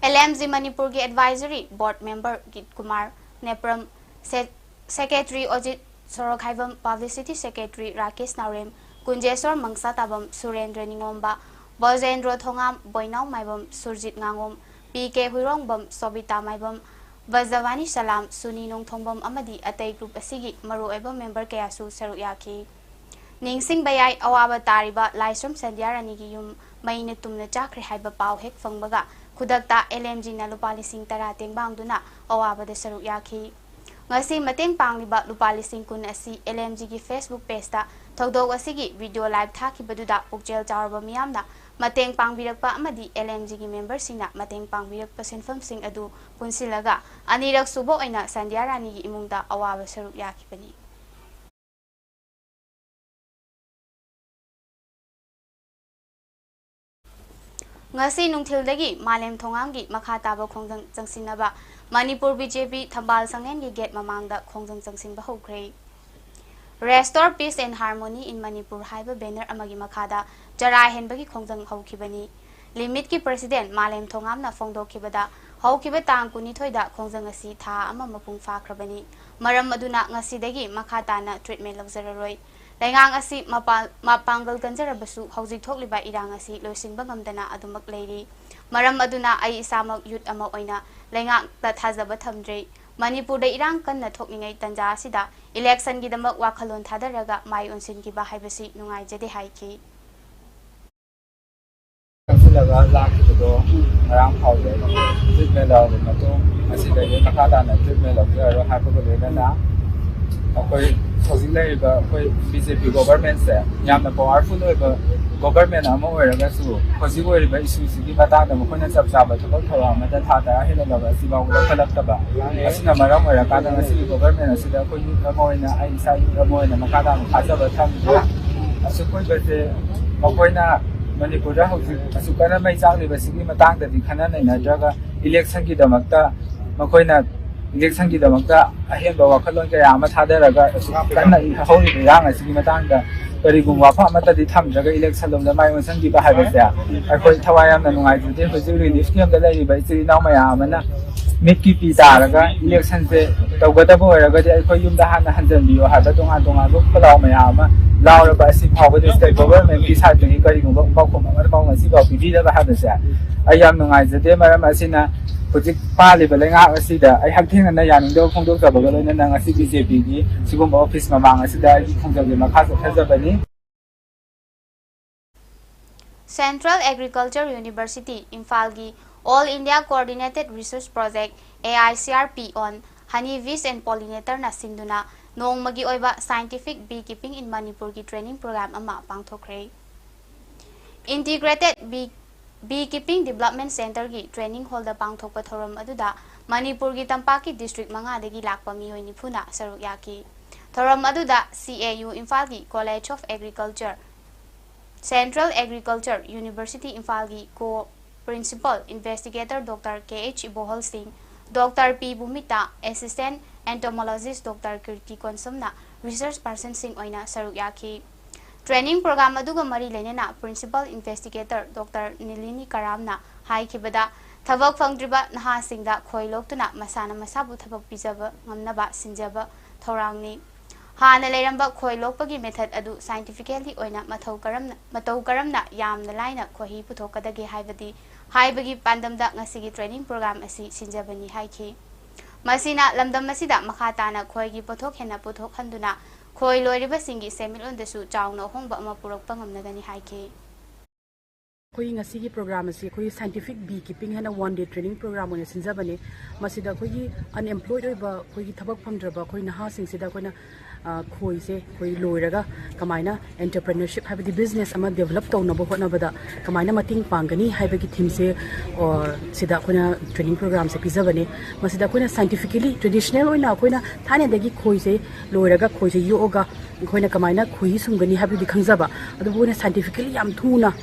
L M G ꯃꯅꯤꯄꯨꯔꯒꯤ advisory board member ꯒꯤꯠ Kumar Nepram, ꯁꯦ-, secretary ꯑꯣꯖꯤꯠ ꯁꯣꯔꯣꯛꯈꯥꯏꯕꯝ, publicity secretary ꯔꯥꯀꯦꯁ ꯅꯥꯎꯔꯦꯝ, ꯀꯨꯟꯖꯦꯁꯣꯔ ꯃꯪꯁꯥꯇꯥꯕꯝ, ꯁꯨꯔꯦꯟꯗ꯭ꯔ ꯅꯤꯉꯣꯝꯕ, ꯕꯣꯖꯦꯟꯗ꯭ꯔꯣ ꯊꯣꯉꯥꯝ, ꯕꯣꯏꯅꯥꯎ ꯃꯥꯏꯕꯝ, ꯁꯨꯔꯖꯤꯠ ꯉꯥꯉꯣꯝ, P K ꯍꯨꯏꯔꯣꯡꯕꯝ, ꯁꯣꯕꯤꯇꯥ ꯃꯥꯏꯕꯝ, ꯕꯖꯋꯥꯅꯤ ꯁꯂꯥꯝ, ꯁꯨꯅꯤ ꯅꯣꯡꯊꯣꯡꯕꯝ ꯑꯃꯗꯤ ꯑꯇꯩ group ꯑꯁꯤꯒꯤ ꯃꯔꯨꯑꯣꯏꯕ member ꯀꯌꯥꯁꯨ ꯁꯔꯨꯛ ꯌꯥꯈꯤ꯫ ꯅꯤꯡꯁꯤꯡꯕ ꯌꯥꯏ, ꯑꯋꯥꯕ ꯇꯥꯔꯤꯕ ꯂꯥꯏꯁ꯭ꯔꯝ ꯁꯟꯙ꯭ꯌꯥ ꯔꯥꯅꯤꯒꯤ ꯌꯨꯝ ꯃꯩꯅ ꯇꯨꯝꯅ ꯆꯥꯈ꯭ꯔꯦ ꯍꯥꯏꯕ ꯄꯥꯎ ꯍꯦꯛ ꯐꯪꯕꯒ ꯈꯨꯗꯛꯇ L M Gꯅ ꯂꯨꯄꯥ ꯂꯤꯁꯤꯡ ꯇꯔꯥ ꯇꯦꯡꯕꯥꯡꯗꯨꯅ ꯑꯋꯥꯕꯗ ꯁꯔꯨꯛ ꯌꯥꯈꯤ꯫ ꯉꯁꯤ ꯃꯇꯦꯡ ꯄꯥꯡꯂꯤꯕ ꯂꯨꯄꯥ ꯂꯤꯁꯤꯡ ꯀꯨꯟ ꯑꯁꯤ L M Gꯒꯤ Facebook pageꯇ ꯊꯧꯗꯣꯛ ꯑꯁꯤꯒꯤ video live ꯊꯥꯈꯤꯕꯗꯨꯗ ꯄꯨꯛꯆꯦꯜ ꯆꯥꯎꯔꯕ ꯃꯤꯌꯥꯝꯅ ꯃꯇꯦꯡ ꯄꯥꯡꯕꯤꯔꯛꯄ ꯑꯃꯗꯤ L M Gꯒꯤ memberꯁꯤꯡꯅ ꯃꯇꯦꯡ ꯄꯥꯡꯕꯤꯔꯛꯄ ꯁꯦꯟꯐꯝꯁꯤꯡ ꯑꯗꯨ ꯄꯨꯟꯁꯤꯜꯂꯒ ꯑꯅꯤꯔꯛ ꯁꯨꯕ ꯑꯣꯏꯅ ꯁꯟꯙ꯭ꯌꯥ ꯔꯥꯅꯤꯒꯤ ꯏꯃꯨꯡꯗ ꯑꯋꯥꯕ ꯁꯔꯨꯛ ꯌꯥꯈꯤꯕꯅꯤ꯫ ꯉꯁꯤ ꯅꯨꯡꯊꯤꯜꯗꯒꯤ ꯃꯥꯂꯦꯝ ꯊꯣꯉꯥꯝꯒꯤ ꯃꯈꯥ ꯇꯥꯕ ꯈꯣꯡꯖꯪ ꯆꯪꯁꯤꯟꯅꯕ ꯃꯅꯤꯄꯨꯔ ꯕꯤ ꯖꯦ ꯄꯤ ꯊꯝꯕꯥꯜ ꯁꯪꯂꯦꯟꯒꯤ ꯒꯦꯠ ꯃꯃꯥꯡꯗ ꯈꯣꯡꯖꯪ ꯆꯪꯁꯤꯟꯕ ꯍꯧꯈ꯭ꯔꯦ꯫ Restore Peace and Harmony in Manipur ꯍꯥꯏꯕ ꯕꯦꯅꯔ ꯑꯃꯒꯤ ꯃꯈꯥꯗ ꯆꯔꯥ ꯍꯦꯟꯕꯒꯤ ꯈꯣꯡꯖꯪ ꯍꯧꯈꯤꯕꯅꯤ꯫ ꯂꯤꯃꯤꯠꯀꯤ ꯄ꯭ꯔꯁꯤꯗꯦꯟ ꯃꯥꯂꯦꯝ ꯊꯣꯉꯥꯝꯅ ꯐꯣꯡꯗꯣꯛꯈꯤꯕꯗ, ꯍꯧꯈꯤꯕ ꯇꯥꯡ ꯀꯨꯟꯅꯤꯊꯣꯏꯗ ꯈꯣꯡꯖꯪ ꯑꯁꯤ ꯊꯥ ꯑꯃ ꯃꯄꯨꯡ ꯐꯥꯈ꯭ꯔꯕꯅꯤ꯫ ꯃꯔꯝ ꯑꯗꯨꯅ ꯉꯁꯤꯗꯒꯤ ꯃꯈꯥ ꯇꯥꯅ ꯇ꯭ꯔꯤꯠꯃꯦꯟ ꯂꯧꯖꯔꯔꯣꯏ꯫ ꯂꯩꯉꯥꯛ ꯑꯁꯤ ꯃꯄꯥ-, ꯃꯄꯥꯡꯒꯜ ꯀꯟꯖꯔꯕꯁꯨ ꯍꯧꯖꯤꯛ ꯊꯣꯛꯂꯤꯕ ꯏꯔꯥꯡ ꯑꯁꯤ ꯂꯣꯏꯁꯤꯟꯕ ꯉꯝꯗꯅ ꯑꯗꯨꯃꯛ ꯂꯩꯔꯤ꯫ ꯃꯔꯝ ꯑꯗꯨꯅ ꯑꯩ ꯏꯁꯥꯃꯛ ꯌꯨꯠ ꯑꯃ ꯑꯣꯏꯅ ꯂꯩꯉꯥꯛꯇ ꯊꯥꯖꯕ ꯊꯝꯗ꯭ꯔꯦ꯫ ꯃꯅꯤꯄꯨꯔꯗ ꯏꯔꯥꯡ ꯀꯟꯅ ꯊꯣꯛꯂꯤꯉꯩ ꯇꯥꯟꯖꯥ ꯑꯁꯤꯗ ꯏꯂꯦꯛꯁꯟꯒꯤꯗꯃꯛ ꯋꯥꯈꯜꯂꯣꯟ ꯊꯥꯗꯔꯒ ꯃꯥꯏ ꯑꯣꯟꯁꯤꯟꯈꯤꯕ ꯍꯥꯏꯕꯁꯤ ꯅꯨꯡꯉꯥꯏꯖꯗꯦ ꯍꯥꯏꯈꯤ꯫ ꯆꯪꯁꯤꯜꯂꯒ ꯂꯥꯛꯈꯤꯕꯗꯣ ꯉꯔꯥꯡ ꯐꯥꯎꯗ ꯇ꯭ꯔꯤꯠꯃꯦꯟ ꯂꯧꯔꯕ ꯃꯇꯨꯡ, ꯉꯁꯤꯗꯒꯤ ꯃꯈꯥ ꯇꯥꯅ ꯇ꯭ꯔꯤꯠꯃꯦꯟ ꯂꯧꯖꯔꯔꯣꯏ ꯍꯥꯏꯕꯒ ꯂꯣꯏꯅꯅ ꯑꯩꯈꯣꯏ ꯍꯧꯖꯤꯛ ꯂꯩꯔꯤꯕ ꯑꯩꯈꯣꯏ ꯕꯤ ꯖꯦ ꯄꯤ ꯒꯣꯚꯔꯟꯃꯦꯟꯁꯦ ꯌꯥꯝꯅ ꯄꯋꯥꯔꯐꯨꯜ ꯑꯣꯏꯕ ꯒꯣꯚꯔꯟꯃꯦꯟ ꯑꯃ ꯑꯣꯏꯔꯒꯁꯨ, ꯍꯧꯖꯤꯛ ꯑꯣꯏꯔꯤꯕ ꯏꯁꯨꯁꯤꯒꯤ ꯃꯇꯥꯡꯗ ꯃꯈꯣꯏꯅ ꯆꯞ ꯆꯥꯕ ꯊꯕꯛ ꯊꯧꯔꯝ ꯑꯃꯗ ꯊꯥ ꯇꯔꯥ ꯍꯦꯟꯅ ꯂꯧꯔ ꯑꯁꯤ ꯐꯥꯎꯕ ꯂꯧꯈꯠꯂꯛꯇꯕ ꯑꯁꯤꯅ ꯃꯔꯝ ꯑꯣꯏꯔꯀꯥꯟꯗ ꯉꯁꯤꯒꯤ ꯒꯣꯚꯔꯟꯃꯦꯟ ꯑꯁꯤꯗ ꯑꯩꯈꯣꯏ ꯌꯨꯠ ꯑꯃ ꯑꯣꯏꯅ, ꯑꯩ ꯏꯁꯥ ꯌꯨꯠ ꯑꯃ ꯑꯣꯏꯅ ꯃꯈꯥ ꯇꯥꯅ ꯊꯥꯖꯕ ꯊꯝꯗꯦ꯫ ꯑꯁꯨꯛ ꯀꯨꯏꯕꯁꯦ ꯃꯈꯣꯏꯅ ꯃꯅꯤꯄꯨꯔꯗ ꯍꯧꯖꯤꯛ ꯑꯁꯨꯛ ꯀꯟꯅ ꯃꯩ ꯆꯥꯛꯂꯤꯕꯁꯤꯒꯤ ꯃꯇꯥꯡꯗꯗꯤ ꯈꯟꯅ ꯅꯩꯅꯗ꯭ꯔꯒ, ꯏꯂꯦꯛꯁꯟꯒꯤꯗꯃꯛꯇ ꯃꯈꯣꯏꯅ ꯏꯂꯦꯛꯁꯟꯒꯤꯗꯃꯛꯇ ꯑꯍꯦꯟꯕ ꯋꯥꯈꯜꯂꯣꯟ ꯀꯌꯥ ꯑꯃ ꯊꯥꯗꯔꯒ ꯑꯁꯨꯛ ꯀꯟꯅ ꯍꯧꯔꯤꯕ ꯏꯔꯥꯡ ꯑꯁꯤꯒꯤ ꯃꯇꯥꯡꯗ ꯀꯔꯤꯒꯨꯝꯕ ꯋꯥꯐꯝ ꯑꯃꯠꯇꯗꯤ ꯊꯝꯗ꯭ꯔꯒ ꯏꯂꯦꯛꯁꯟ ꯂꯣꯝꯗ ꯃꯥꯏ ꯑꯣꯟꯁꯤꯟꯈꯤꯕ ꯍꯥꯏꯕꯁꯦ ꯑꯩꯈꯣꯏ ꯊꯋꯥꯏ ꯌꯥꯝꯅ ꯅꯨꯡꯉꯥꯏꯖꯗꯦ꯫ ꯍꯧꯖꯤꯛ ꯔꯤꯂꯤꯐ ꯀꯦꯝꯞꯇ ꯂꯩꯔꯤꯕ ꯏꯆꯤꯜ ꯏꯅꯥꯎ ꯃꯌꯥꯝ ꯑꯃꯅ ꯃꯤꯠꯀꯤ ꯄꯤ ꯇꯥꯔꯒ ꯏꯂꯦꯛꯁꯟꯁꯦ ꯇꯧꯒꯗꯕ ꯑꯣꯏꯔꯒꯗꯤ ꯑꯩꯈꯣꯏ ꯌꯨꯝꯗ ꯍꯥꯟꯅ ꯍꯟꯖꯟꯕꯤꯌꯨ ꯍꯥꯏꯕ ꯇꯣꯉꯥꯟ ꯇꯣꯉꯥꯟꯕ ꯈꯣꯜꯂꯥꯎ ꯃꯌꯥꯝ ꯑꯃ ꯂꯥꯎꯔꯕ ꯑꯁꯤ ꯐꯥꯎꯕꯗ ꯁ꯭ꯇꯦꯠ ꯒꯣꯚꯔꯟꯃꯦꯟꯠꯀꯤ ꯁꯥꯏꯠꯇꯒꯤ ꯀꯔꯤꯒꯨꯝꯕ ꯄꯥꯎꯈꯨꯝ ꯑꯃ ꯐꯥꯎ ꯉꯁꯤ ꯐꯥꯎ ꯄꯤꯕꯤꯗꯕ ꯍꯥꯏꯕꯁꯦ ꯑꯩ ꯌꯥꯝ ꯅꯨꯡꯉꯥꯏꯖꯗꯦ꯫ ꯃꯔꯝ ꯑꯁꯤꯅ ꯍꯧꯖꯤꯛ ꯄꯥꯜꯂꯤꯕ ꯂꯩꯉꯥꯛ ꯑꯁꯤꯗ ꯑꯩ ꯍꯛꯊꯦꯡꯅꯅ ꯌꯥꯅꯤꯡꯗꯕ ꯐꯣꯡꯗꯣꯛꯆꯕꯒ ꯂꯣꯏꯅꯅ ꯉꯁꯤ ꯕꯤ ꯖꯦ ꯄꯤꯒꯤ ꯁꯤꯒꯨꯝꯕ ꯑꯣꯐꯤꯁ ꯃꯃꯥꯡ ꯑꯁꯤꯗ ꯑꯩꯒꯤ ꯈꯣꯡꯖꯪꯁꯦ ꯃꯈꯥ ꯆꯠꯊꯖꯕꯅꯤ꯫ Central Agriculture University ꯏꯝꯐꯥꯜꯒꯤ All India Coordinated Research Project, A I C R P, on Honey Bees and Pollinator ꯅ ꯁꯤꯟꯗꯨꯅ ꯅꯣꯡꯃꯒꯤ ꯑꯣꯏꯕ Scientific Beekeeping in Manipur ꯒꯤ training program ꯑꯃ ꯄꯥꯡꯊꯣꯛꯈ꯭ꯔꯦ꯫ Integrated Bee, Beekeeping Development Centre ꯒꯤ training hall ꯗ ꯄꯥꯡꯊꯣꯛꯄ ꯊꯧꯔꯝ ꯑꯗꯨꯗ ꯃꯅꯤꯄꯨꯔꯒꯤ ꯇꯝꯄꯥꯛꯀꯤ district ꯃꯉꯥꯗꯒꯤ ꯂꯥꯛꯄ ꯃꯤꯑꯣꯏ ꯅꯤꯐꯨꯅ ꯁꯔꯨꯛ ꯌꯥꯈꯤ꯫ ꯊꯧꯔꯝ ꯑꯗꯨꯗ C A U ꯏꯝꯐꯥꯜꯒꯤ College of Agriculture, Central Agriculture University ꯏꯝꯐꯥꯜꯒꯤ Co Principal Investigator Doctor K H ꯏꯕꯣꯍꯜ ꯁꯤꯡ, ꯗꯣꯛꯇꯔ ꯄꯤ ꯚꯨꯃꯤꯇꯥ, ꯑꯦꯁꯤꯁꯇꯦꯟ ꯑꯦꯟꯇꯣꯃꯣꯂꯣꯖꯤꯁ ꯗꯣꯛꯇꯔ ꯀꯤꯔꯇꯤ ꯀꯣꯟꯁꯝꯅ ꯔꯤꯁꯔꯆ ꯄꯥꯔꯁꯟꯁꯤꯡ ꯑꯣꯏꯅ ꯁꯔꯨꯛ ꯌꯥꯈꯤ꯫ ꯇ꯭ꯔꯦꯅꯤꯡ ꯄ꯭ꯔꯣꯒ꯭ꯔꯥꯝ ꯑꯗꯨꯒ ꯃꯔꯤ ꯂꯩꯅꯅ ꯄ꯭ꯔꯤꯟꯁꯤꯄꯜ ꯏꯟꯚꯦꯁꯇꯤꯒꯦꯇꯔ ꯗꯣꯛꯇꯔ ꯅꯤꯂꯤꯅꯤ ꯀꯔꯥꯝꯅ ꯍꯥꯏꯈꯤꯕꯗ, ꯊꯕꯛ ꯐꯪꯗ꯭ꯔꯤꯕ ꯅꯍꯥꯁꯤꯡꯗ ꯈꯣꯏ ꯂꯣꯛꯇꯨꯅ ꯃꯁꯥꯅ ꯃꯁꯥꯕꯨ ꯊꯕꯛ ꯄꯤꯖꯕ ꯉꯝꯅꯕ ꯁꯤꯟꯖꯕ ꯊꯧꯔꯥꯡꯅꯤ꯫ ꯍꯥꯟꯅ ꯂꯩꯔꯝꯕ ꯈꯣꯏ ꯂꯣꯛꯄꯒꯤ ꯃꯦꯊꯗ ꯑꯗꯨ ꯁꯥꯏꯟꯇꯤꯐꯤꯀꯦꯜꯂꯤ ꯑꯣꯏꯅ ꯃꯊꯧ ꯀꯔꯝꯅ, ꯃꯇꯧ ꯀꯔꯝꯅ ꯌꯥꯝꯅ ꯂꯥꯏꯅ ꯈꯣꯏꯍꯤ ꯄꯨꯊꯣꯛꯀꯗꯒꯦ ꯍꯥꯏꯕꯗꯤ ꯍꯥꯏꯕꯒꯤ ꯄꯥꯟꯗꯝꯗ ꯉꯁꯤꯒꯤ ꯇ꯭ꯔꯦꯅꯤꯡ ꯄ꯭ꯔꯣꯒ꯭ꯔꯥꯝ ꯑꯁꯤ ꯁꯤꯟꯖꯕꯅꯤ ꯍꯥꯏꯈꯤ꯫ ꯃꯁꯤꯅ ꯂꯝꯗꯝ ꯑꯁꯤꯗ ꯃꯈꯥ ꯇꯥꯅ ꯈꯣꯏꯒꯤ ꯄꯣꯠꯊꯣꯛ ꯍꯦꯟꯅ ꯄꯨꯊꯣꯛꯍꯟꯗꯨꯅ ꯈꯣꯏ ꯂꯣꯏꯔꯤꯕꯁꯤꯡꯒꯤ ꯁꯦꯟꯃꯤꯠꯂꯣꯟꯗꯁꯨ ꯆꯥꯎꯅ ꯑꯍꯣꯡꯕ ꯑꯃ ꯄꯨꯔꯛꯄ ꯉꯝꯅꯒꯅꯤ ꯍꯥꯏꯈꯤ꯫ ꯑꯩꯈꯣꯏꯒꯤ ꯉꯁꯤꯒꯤ ꯄ꯭ꯔꯣꯒ꯭ꯔꯥꯝ ꯑꯁꯤ ꯑꯩꯈꯣꯏꯒꯤ ꯁꯥꯏꯟꯇꯤꯐꯤꯛ ꯕꯤ ꯀꯤꯄꯤꯡ ꯍꯥꯏꯅ ꯋꯥꯟ ꯗꯦ ꯇ꯭ꯔꯦꯅꯤꯡ ꯄ꯭ꯔꯣꯒ꯭ꯔꯥꯝ ꯑꯣꯏꯅ ꯁꯤꯟꯖꯕꯅꯦ꯫ ꯃꯁꯤꯗ ꯑꯩꯈꯣꯏꯒꯤ ꯑꯟꯑꯦꯝꯄ꯭ꯂꯣꯏꯗ ꯑꯣꯏꯕ, ꯑꯩꯈꯣꯏꯒꯤ ꯊꯕꯛ ꯐꯪꯗ꯭ꯔꯕ ꯑꯩꯈꯣꯏ ꯅꯍꯥꯁꯤꯡꯁꯤꯗ ꯑꯩꯈꯣꯏꯅ, ꯑ, ꯈꯣꯏꯁꯦ ꯑꯩꯈꯣꯏ ꯂꯣꯏꯔꯒ ꯀꯃꯥꯏꯅ ꯑꯦꯟꯇꯔꯄ꯭ꯔꯦꯅꯔꯁꯤꯞ ꯍꯥꯏꯕꯗꯤ ꯕꯤꯖꯤꯅꯦꯁ ꯑꯃ ꯗꯦꯕꯂꯞ ꯇꯧꯅꯕ ꯍꯣꯠꯅꯕꯗ ꯀꯃꯥꯏꯅ ꯃꯇꯦꯡ ꯄꯥꯡꯒꯅꯤ ꯍꯥꯏꯕꯒꯤ ꯊꯤꯝꯁꯦ, ꯑ, ꯁꯤꯗ ꯑꯩꯈꯣꯏꯅ ꯇ꯭ꯔꯦꯅꯤꯡ ꯄ꯭ꯔꯣꯒ꯭ꯔꯥꯝꯁꯦ ꯄꯤꯖꯕꯅꯦ꯫ ꯃꯁꯤꯗ ꯑꯩꯈꯣꯏꯅ ꯁꯥꯏꯟꯇꯤꯐꯤꯀꯦꯜꯂꯤ, ꯇ꯭ꯔꯦꯗꯤꯁꯅꯦꯜ ꯑꯣꯏꯅ ꯑꯩꯈꯣꯏꯅ ꯊꯥꯏꯅꯗꯒꯤ ꯈꯣꯏꯁꯦ ꯂꯣꯏꯔꯒ ꯈꯣꯏꯁꯦ ꯌꯣꯛꯑꯒ ꯑꯩꯈꯣꯏꯅ ꯀꯃꯥꯏꯅ ꯈꯣꯏꯍꯤ ꯁꯨꯝꯒꯅꯤ ꯍꯥꯏꯕꯗꯨꯗꯤ ꯈꯪꯖꯕ, ꯑꯗꯨꯕꯨ ꯑꯩꯈꯣꯏꯅ ꯁꯥꯏꯟꯇꯤꯐꯤꯀꯦꯜꯂꯤ ꯌꯥꯝ ꯊꯨꯅ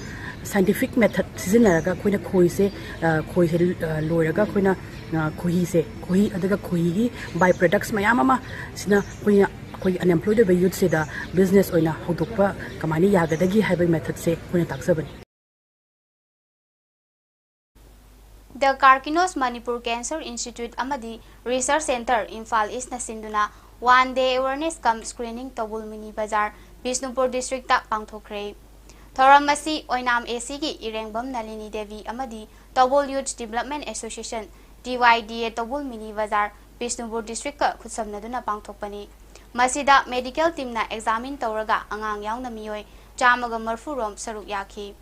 ꯁꯥꯏꯟꯇꯤꯐꯤꯛ ꯃꯦꯊꯗ ꯁꯤꯖꯤꯟꯅꯔꯒ ꯑꯩꯈꯣꯏꯅ ꯈꯣꯏꯁꯦ, ꯑ, ꯈꯣꯏꯁꯦ, ꯑ, ꯂꯣꯏꯔꯒ ꯑꯩꯈꯣꯏꯅ, ꯑ, ꯈꯣꯏꯍꯤꯁꯦ, ꯈꯣꯏꯍꯤ, ꯑꯗꯨꯒ ꯈꯣꯏꯍꯤꯒꯤ ꯕꯥꯏ ꯄ꯭ꯔꯗꯛꯁ ꯃꯌꯥꯝ ꯑꯃ ꯁꯤꯅ ꯑꯩꯈꯣꯏꯅ, ꯑꯩꯈꯣꯏꯒꯤ ꯑꯟꯑꯦꯝꯄ꯭ꯂꯣꯏꯗ ꯑꯣꯏꯕ ꯌꯨꯠꯁꯤꯗ ꯕꯤꯖꯤꯅꯦꯁ ꯑꯣꯏꯅ ꯍꯧꯗꯣꯛꯄ ꯀꯃꯥꯏꯅ ꯌꯥꯒꯗꯒꯦ ꯍꯥꯏꯕꯒꯤ ꯃꯦꯊꯗꯁꯦ ꯑꯩꯈꯣꯏꯅ ꯇꯥꯛꯆꯕꯅꯤ꯫ The Carkinos Manipur Cancer Institute ꯑꯃꯗꯤ Research Centre ꯏꯝꯐꯥꯜ ꯏꯁꯅ ꯁꯤꯟꯗꯨꯅ One Day Awareness cum Screening ꯇꯧꯕꯨꯜ ꯃꯤꯅꯤ ꯕꯖꯥꯔ, ꯕꯤꯁꯅꯨꯄꯨꯔ ꯗꯤꯁꯇ꯭ꯔꯤꯛꯇ ꯄꯥꯡꯊꯣꯛꯈ꯭ꯔꯦ꯫ ꯊꯧꯔꯝ ꯑꯁꯤ ꯑꯣꯏꯅꯥꯝ ꯑꯦ ꯁꯤꯒꯤ ꯏꯔꯦꯡꯕꯝ ꯅꯂꯤꯅꯤ ꯗꯦꯕꯤ ꯑꯃꯗꯤ ꯇꯧꯕꯨꯜ ꯌꯨꯠꯁ ꯗꯤꯕꯂꯞꯃꯦꯟ ꯑꯦꯁꯣꯁꯤꯌꯦꯁꯟ, ꯇꯤ ꯋꯥꯏ ꯗꯤ ꯑꯦ, ꯇꯧꯕꯨꯜ ꯃꯤꯅꯤ ꯕꯖꯥꯔ, ꯕꯤꯁꯅꯨꯄꯨꯔ ꯗꯤꯁꯇ꯭ꯔꯤꯛꯀ ꯈꯨꯠꯁꯝꯅꯗꯨꯅ ꯄꯥꯡꯊꯣꯛꯄꯅꯤ꯫ ꯃꯁꯤꯗ ꯃꯦꯗꯤꯀꯦꯜ ꯇꯤꯝꯅ ꯑꯦꯛꯖꯥꯃꯤꯟ ꯇꯧꯔꯒ ꯑꯉꯥꯡ ꯌꯥꯎꯅ ꯃꯤꯑꯣꯏ ꯆꯥꯝꯃꯒ ꯃꯔꯤꯐꯨ ꯔꯣꯝ ꯁꯔꯨꯛ ꯌꯥꯈꯤ꯫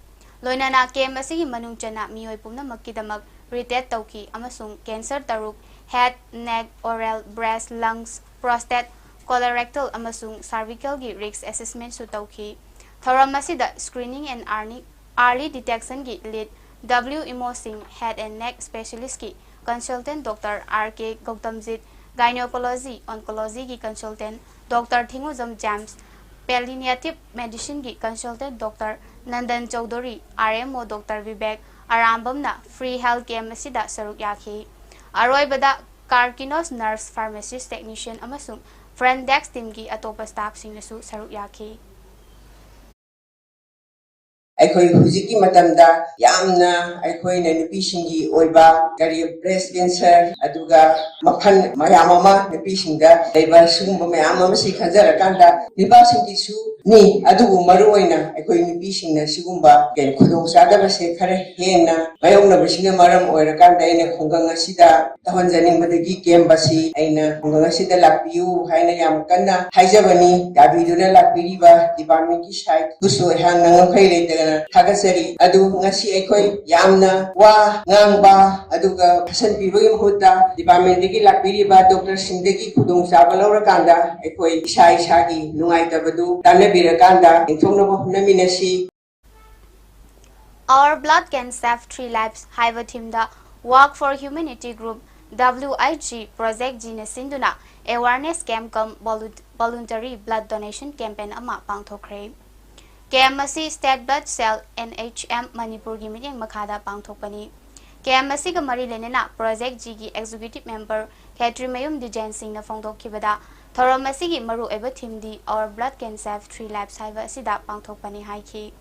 ꯂꯣꯏꯅꯅ ꯀꯦꯝꯞ ꯑꯁꯤꯒꯤ ꯃꯅꯨꯡ ꯆꯟꯅ ꯃꯤꯑꯣꯏ ꯄꯨꯝꯅꯃꯛꯀꯤꯗꯃꯛ ꯔꯤꯇꯦꯠ ꯇꯧꯈꯤ ꯑꯃꯁꯨꯡ ꯀꯦꯟꯁꯔ ꯇꯔꯨꯛ, head, neck, oral, breast, lungs, prostate, colorectal ꯑꯃꯁꯨꯡ ꯁꯥꯔꯚꯤꯀꯦꯜꯒꯤ ꯔꯤꯁ꯭ꯛ ꯑꯦꯁꯦꯁꯃꯦꯟꯠꯁꯨ ꯇꯧꯈꯤ꯫ ꯊꯧꯔꯝ ꯑꯁꯤꯗ ꯁ꯭ꯀ꯭ꯔꯤꯅꯤꯡ ꯑꯦꯟ ꯑꯥꯔꯅꯤ-, ꯑꯥꯔꯂꯤ ꯗꯤꯇꯦꯛꯁꯟꯒꯤ ꯂꯤꯗ ꯗꯕ꯭ꯂꯤꯎ ꯏꯃꯣ ꯁꯤꯡ, ꯍꯦꯗ ꯑꯦꯟ ꯅꯦꯛ ꯁ꯭ꯄꯦꯁꯤꯌꯦꯂꯤꯁ꯭ꯠꯀꯤ consultant doctor R K Gautamjit, gynaecology, ꯑꯣꯟꯀꯣꯂꯣꯖꯤꯒꯤ consultant doctor Thingujam James, palliative ꯃꯦꯗꯤꯁꯤꯟꯒꯤ consultant doctor Nandan Chaudhuri, R M O doctor Bibek ꯑꯔꯥꯝꯕꯝꯅ ꯐ꯭ꯔꯤ ꯍꯦꯜꯊ ꯀꯦꯝꯞ ꯑꯁꯤꯗ ꯁꯔꯨꯛ ꯌꯥꯈꯤ꯫ ꯑꯔꯣꯏꯕꯗ Karkinos nurse, pharmacist, technician ꯑꯃꯁꯨꯡ front desk teamꯒꯤ ꯑꯇꯣꯞꯄ staffꯁꯤꯡꯅꯁꯨ ꯁꯔꯨꯛ ꯌꯥꯈꯤ꯫ ꯑꯩꯈꯣꯏ ꯍꯧꯖꯤꯛꯀꯤ ꯃꯇꯝꯗ ꯌꯥꯝꯅ ꯑꯩꯈꯣꯏꯅ ꯅꯨꯄꯤꯁꯤꯡꯒꯤ ꯑꯣꯏꯕ ꯀꯔꯤ breast cancer, ꯑꯗꯨꯒ ꯃꯈꯜ ꯃꯌꯥꯝ ꯑꯃ ꯅꯨꯄꯤꯁꯤꯡꯗ ꯂꯩꯕ ꯁꯤꯒꯨꯝꯕ ꯃꯌꯥꯝ ꯑꯃꯁꯤ ꯈꯟꯖꯔꯀꯥꯟꯗ ꯅꯨꯄꯥꯁꯤꯡꯒꯤꯁꯨ ꯅꯤ, ꯑꯗꯨꯕꯨ ꯃꯔꯨ ꯑꯣꯏꯅ ꯑꯩꯈꯣꯏ ꯅꯨꯄꯤꯁꯤꯡꯅ ꯁꯤꯒꯨꯝꯕ ꯀꯩꯅꯣ ꯈꯨꯗꯣꯡꯆꯥꯗꯕꯁꯦ ꯈꯔ ꯍꯦꯟꯅ ꯃꯥꯌꯣꯛꯅꯕꯁꯤꯅ ꯃꯔꯝ ꯑꯣꯏꯔꯀꯥꯟꯗ ꯑꯩꯅ ꯈꯨꯡꯒꯪ ꯑꯁꯤꯗ ꯇꯧꯍꯟꯖꯅꯤꯡꯕꯗꯒꯤ camp ꯑꯁꯤ ꯑꯩꯅ ꯈꯨꯡꯒꯪ ꯑꯁꯤꯗ ꯂꯥꯛꯄꯤꯌꯨ ꯍꯥꯏꯅ ꯌꯥꯝ ꯀꯟꯅ ꯍꯥꯏꯖꯕꯅꯤ꯫ ꯌꯥꯕꯤꯗꯨꯅ ꯂꯥꯛꯄꯤꯔꯤꯕ departmentꯀꯤ sideꯕꯨꯁꯨ ꯑꯩꯍꯥꯛꯅ ꯉꯝꯈꯩ ꯂꯩꯇꯅ ꯊꯥꯒꯠꯆꯔꯤ꯫ ꯑꯗꯨ ꯉꯁꯤ ꯑꯩꯈꯣꯏ ꯌꯥꯝꯅ ꯋꯥ ꯉꯥꯡꯕ ꯑꯗꯨꯒ ꯐꯁꯟ ꯄꯤꯕꯒꯤ ꯃꯍꯨꯠꯇ departmentꯇꯒꯤ ꯂꯥꯛꯄꯤꯔꯤꯕ doctorꯁꯤꯡꯗꯒꯤ ꯈꯨꯗꯣꯡꯆꯥꯕ ꯂꯧꯔꯀꯥꯟꯗ ꯑꯩꯈꯣꯏ ꯏꯁꯥ ꯏꯁꯥꯒꯤ ꯅꯨꯡꯉꯥꯏꯇꯕꯗꯨ ꯇꯥꯟꯅꯕꯤꯔꯀꯥꯟꯗ ꯌꯦꯡꯊꯣꯛꯅꯕ ꯍꯣꯠꯅꯃꯤꯟꯅꯁꯤ꯫ Our Blood Can Save Three Lives ꯍꯥꯏꯕ themeꯗ Work for Humanity Group, W I G, Project Gꯅ ꯁꯤꯟꯗꯨꯅ awareness camp cum volu-, voluntary blood donation campaign ꯑꯃ ꯄꯥꯡꯊꯣꯛꯈ꯭ꯔꯦ꯫ Camp ꯑꯁꯤ State Blood Cell, N H M, ꯃꯅꯤꯄꯨꯔꯒꯤ ꯃꯤꯠꯌꯦꯡ ꯃꯈꯥꯗ ꯄꯥꯡꯊꯣꯛꯄꯅꯤ꯫ Camp ꯑꯁꯤꯒ ꯃꯔꯤ ꯂꯩꯅꯅ Project Gꯒꯤ executive member ꯈꯦꯇ꯭ꯔꯤꯃꯌꯨꯝ ꯗꯤꯖꯦꯟ ꯁꯤꯡꯅ ꯐꯣꯡꯗꯣꯛꯈꯤꯕꯗ, ꯊꯧꯔꯝ ꯑꯁꯤꯒꯤ ꯃꯔꯨꯑꯣꯏꯕ themeꯗꯤ Our Blood Can Save Three Lives ꯍꯥꯏꯕ ꯑꯁꯤꯗ ꯄꯥꯡꯊꯣꯛꯄꯅꯤ ꯍꯥꯏꯈꯤ꯫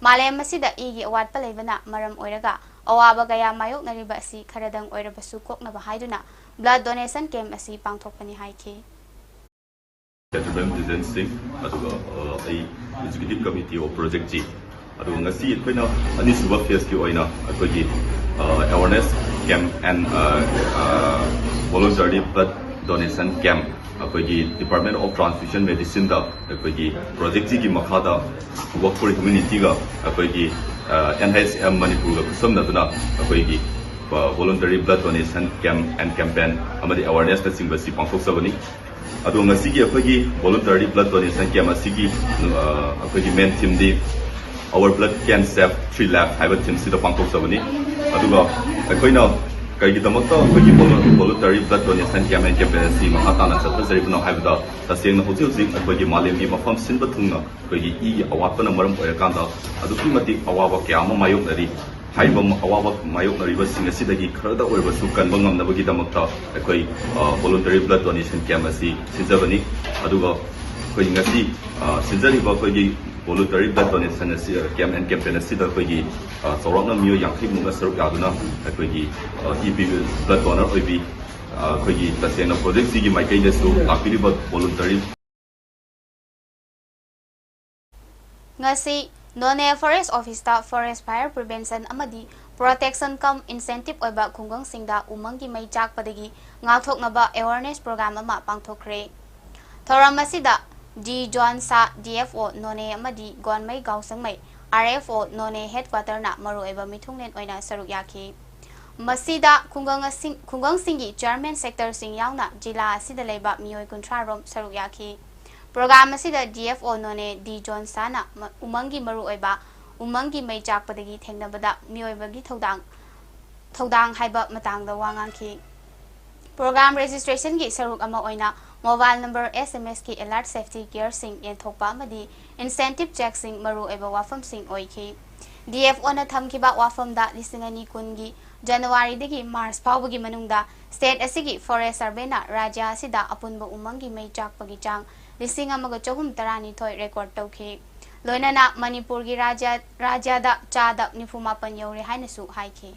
ꯃꯥꯂꯦꯝ ꯑꯁꯤꯗ ꯏꯒꯤ ꯑꯋꯥꯠꯄ ꯂꯩꯕꯅ ꯃꯔꯝ ꯑꯣꯏꯔꯒ ꯑꯋꯥꯕ ꯀꯌꯥ ꯃꯥꯌꯣꯛꯅꯔꯤꯕ ꯑꯁꯤ ꯈꯔꯗꯪ ꯑꯣꯏꯔꯕꯁꯨ ꯀꯣꯛꯅꯕ ꯍꯥꯏꯗꯨꯅ blood donation camp ꯑꯁꯤ ꯄꯥꯡꯊꯣꯛꯄꯅꯤ ꯍꯥꯏꯈꯤ꯫ Gentleman President Singh, ꯑꯗꯨꯒ, ꯑ, ꯑꯩ Executive Committee of Project G꯫ ꯑꯗꯨꯒ ꯉꯁꯤ ꯑꯩꯈꯣꯏꯅ ꯑꯅꯤꯁꯨꯕ phaseꯀꯤ ꯑꯣꯏꯅ ꯑꯩꯈꯣꯏꯒꯤ, ꯑ, awareness camp and, ꯑ, ꯑ, voluntary blood donation camp ꯑꯩꯈꯣꯏꯒꯤ Department of Transfusion Medicineꯗ ꯑꯩꯈꯣꯏꯒꯤ Project Gꯒꯤ ꯃꯈꯥꯗ Work for Humanityꯒ ꯑꯩꯈꯣꯏꯒꯤ, ꯑ, N H M ꯃꯅꯤꯄꯨꯔꯒ ꯈꯨꯠꯁꯝꯅꯗꯨꯅ ꯑꯩꯈꯣꯏꯒꯤ, ꯑ, voluntary blood donation camp and campaign ꯑꯃꯗꯤ awarenessꯅꯆꯤꯡꯕ ꯑꯁꯤ ꯄꯥꯡꯊꯣꯛꯆꯕꯅꯤ꯫ ꯑꯗꯣ ꯉꯁꯤꯒꯤ ꯑꯩꯈꯣꯏꯒꯤ voluntary blood donation camp ꯑꯁꯤꯒꯤ, ꯑ, ꯑꯩꯈꯣꯏꯒꯤ main themeꯗꯤ Our Blood Can Save Three Lives ꯍꯥꯏꯕ themeꯁꯤꯗ ꯄꯥꯡꯊꯣꯛꯆꯕꯅꯤ꯫ ꯑꯗꯨꯒ ꯑꯩꯈꯣꯏꯅ ꯀꯔꯤꯒꯤꯗꯃꯛꯇ ꯑꯩꯈꯣꯏꯒꯤ volu-, voluntary blood donation camp and campaign ꯑꯁꯤ ꯃꯈꯥ ꯇꯥꯅ ꯆꯠꯊꯖꯔꯤꯕꯅꯣ ꯍꯥꯏꯕꯗ, ꯇꯁꯦꯡꯅ ꯍꯧꯖꯤꯛ ꯍꯧꯖꯤꯛ ꯑꯩꯈꯣꯏꯒꯤ ꯃꯥꯂꯦꯝꯒꯤ ꯃꯐꯝ ꯁꯤꯟꯕ ꯊꯨꯡꯅ ꯑꯩꯈꯣꯏꯒꯤ ꯏꯒꯤ ꯑꯋꯥꯠꯄꯅ ꯃꯔꯝ ꯑꯣꯏꯔꯀꯥꯟꯗ ꯑꯗꯨꯛꯀꯤ ꯃꯇꯤꯛ ꯑꯋꯥꯕ ꯀꯌꯥ ꯑꯃ ꯃꯥꯌꯣꯛꯅꯔꯤ꯫ ꯍꯥꯏꯔꯤꯕ ꯑꯋꯥꯕ ꯃꯥꯌꯣꯛꯅꯔꯤꯕꯁꯤꯡ ꯑꯁꯤꯗꯒꯤ ꯈꯔꯗ ꯑꯣꯏꯔꯕꯁꯨ ꯀꯟꯕ ꯉꯝꯅꯕꯒꯤꯗꯃꯛꯇ ꯑꯩꯈꯣꯏ voluntary blood donation camp ꯑꯁꯤ ꯁꯤꯟꯖꯕꯅꯤ꯫ ꯑꯗꯨꯒ ꯑꯩꯈꯣꯏ ꯉꯁꯤ ꯁꯤꯟꯖꯔꯤꯕ ꯑꯩꯈꯣꯏꯒꯤ voluntary blood donation ꯑꯁꯤ, camp and campaign ꯑꯁꯤꯗ ꯑꯩꯈꯣꯏꯒꯤ ꯆꯥꯎꯔꯥꯛꯅ ꯃꯤꯑꯣꯏ ꯌꯥꯡꯈꯩ ꯃꯨꯛꯅ ꯁꯔꯨꯛ ꯌꯥꯗꯨꯅ ꯑꯩꯈꯣꯏꯒꯤ ꯏ ꯄꯤ blood donor ꯑꯣꯏꯕꯤ ꯑꯩꯈꯣꯏꯒꯤ ꯇꯁꯦꯡꯅ project ꯁꯤꯒꯤ ꯃꯥꯏꯀꯩꯗꯁꯨ ꯂꯥꯛꯄꯤꯔꯤꯕ voluntary ꯉꯁꯤ ꯅꯣꯅꯦ Forest Office ꯇ Forest Fire Prevention ꯑꯃꯗꯤ Protection cum Incentive ꯑꯣꯏꯕ ꯈꯨꯡꯒꯪꯁꯤꯡꯗ ꯎꯃꯪꯒꯤ ꯃꯩ ꯆꯥꯛꯄꯗꯒꯤ ꯉꯥꯛꯊꯣꯛꯅꯕ awareness program ꯑꯃ ꯄꯥꯡꯊꯣꯛꯈ꯭ꯔꯦ꯫ ꯊꯧꯔꯝ ꯑꯁꯤꯗ ꯗꯤ ꯖꯣꯟ ꯁꯥ, ꯗꯤ ꯑꯦꯐ ꯑꯣ ꯅꯣꯅꯦ ꯑꯃꯗꯤ ꯒꯣꯟꯃꯩ ꯒꯥꯎꯁꯪꯃꯩ, ꯑꯥꯔ ꯑꯦꯐ ꯑꯣ ꯅꯣꯅꯦ headquarter ꯅ ꯃꯔꯨꯑꯣꯏꯕ ꯃꯤꯊꯨꯡꯂꯦꯟ ꯑꯣꯏꯅ ꯁꯔꯨꯛ ꯌꯥꯈꯤ꯫ ꯃꯁꯤꯗ ꯈꯨꯡꯒꯪ ꯑꯁꯤꯡ-, ꯈꯨꯡꯒꯪꯁꯤꯡꯒꯤ chairman sector ꯁꯤꯡ ꯌꯥꯎꯅ ꯖꯤꯂꯥ ꯑꯁꯤꯗ ꯂꯩꯕ ꯃꯤꯑꯣꯏ ꯀꯨꯟꯊ꯭ꯔꯥ ꯔꯣꯝ ꯁꯔꯨꯛ ꯌꯥꯈꯤ꯫ Program ꯑꯁꯤꯗ ꯗꯤ ꯑꯦꯐ ꯑꯣ ꯅꯣꯅꯦ ꯗꯤ ꯖꯣꯟ ꯁꯥꯅ ꯃ-, ꯎꯃꯪꯒꯤ ꯃꯔꯨꯑꯣꯏꯕ, ꯎꯃꯪꯒꯤ ꯃꯩ ꯆꯥꯛꯄꯗꯒꯤ ꯊꯦꯡꯅꯕꯗ ꯃꯤꯑꯣꯏꯕꯒꯤ ꯊꯧꯗꯥꯡ, ꯊꯧꯗꯥꯡ ꯍꯥꯏꯕ ꯃꯇꯥꯡꯗ ꯋꯥ ꯉꯥꯡꯈꯤ꯫ Program registration ꯒꯤ ꯁꯔꯨꯛ ꯑꯃ ꯑꯣꯏꯅ mobile number, S M S ꯀꯤ alert, safety gear ꯁꯤꯡ ꯌꯦꯟꯊꯣꯛꯄ ꯑꯃꯗꯤ incentive check ꯁꯤꯡ ꯃꯔꯨꯑꯣꯏꯕ ꯋꯥꯐꯝꯁꯤꯡ ꯑꯣꯏꯈꯤ꯫ ꯗꯤ ꯑꯦꯐ ꯑꯣ ꯅ ꯊꯝꯈꯤꯕ ꯋꯥꯐꯝꯗ ꯂꯤꯁꯤꯡ ꯑꯅꯤ ꯀꯨꯟꯒꯤ January ꯗꯒꯤ March ꯐꯥꯎꯕꯒꯤ ꯃꯅꯨꯡꯗ state ꯑꯁꯤꯒꯤ Forest Survey ꯅ ꯔꯥꯖ꯭ꯌ ꯑꯁꯤꯗ ꯑꯄꯨꯟꯕ ꯎꯃꯪꯒꯤ ꯃꯩ ꯆꯥꯛꯄꯒꯤ ꯆꯥꯡ ꯂꯤꯁꯤꯡ ꯑꯃꯒ ꯆꯍꯨꯝ ꯇꯔꯥꯅꯤꯊꯣꯏ record ꯇꯧꯈꯤ꯫ ꯂꯣꯏꯅꯅ ꯃꯅꯤꯄꯨꯔꯒꯤ ꯔꯥꯖ꯭ꯌ, ꯔꯥꯖ꯭ꯌꯗ ꯆꯥꯗ ꯅꯤꯐꯨ ꯃꯥꯄꯟ ꯌꯧꯔꯦ ꯍꯥꯏꯅꯁꯨ ꯍꯥꯏꯈꯤ꯫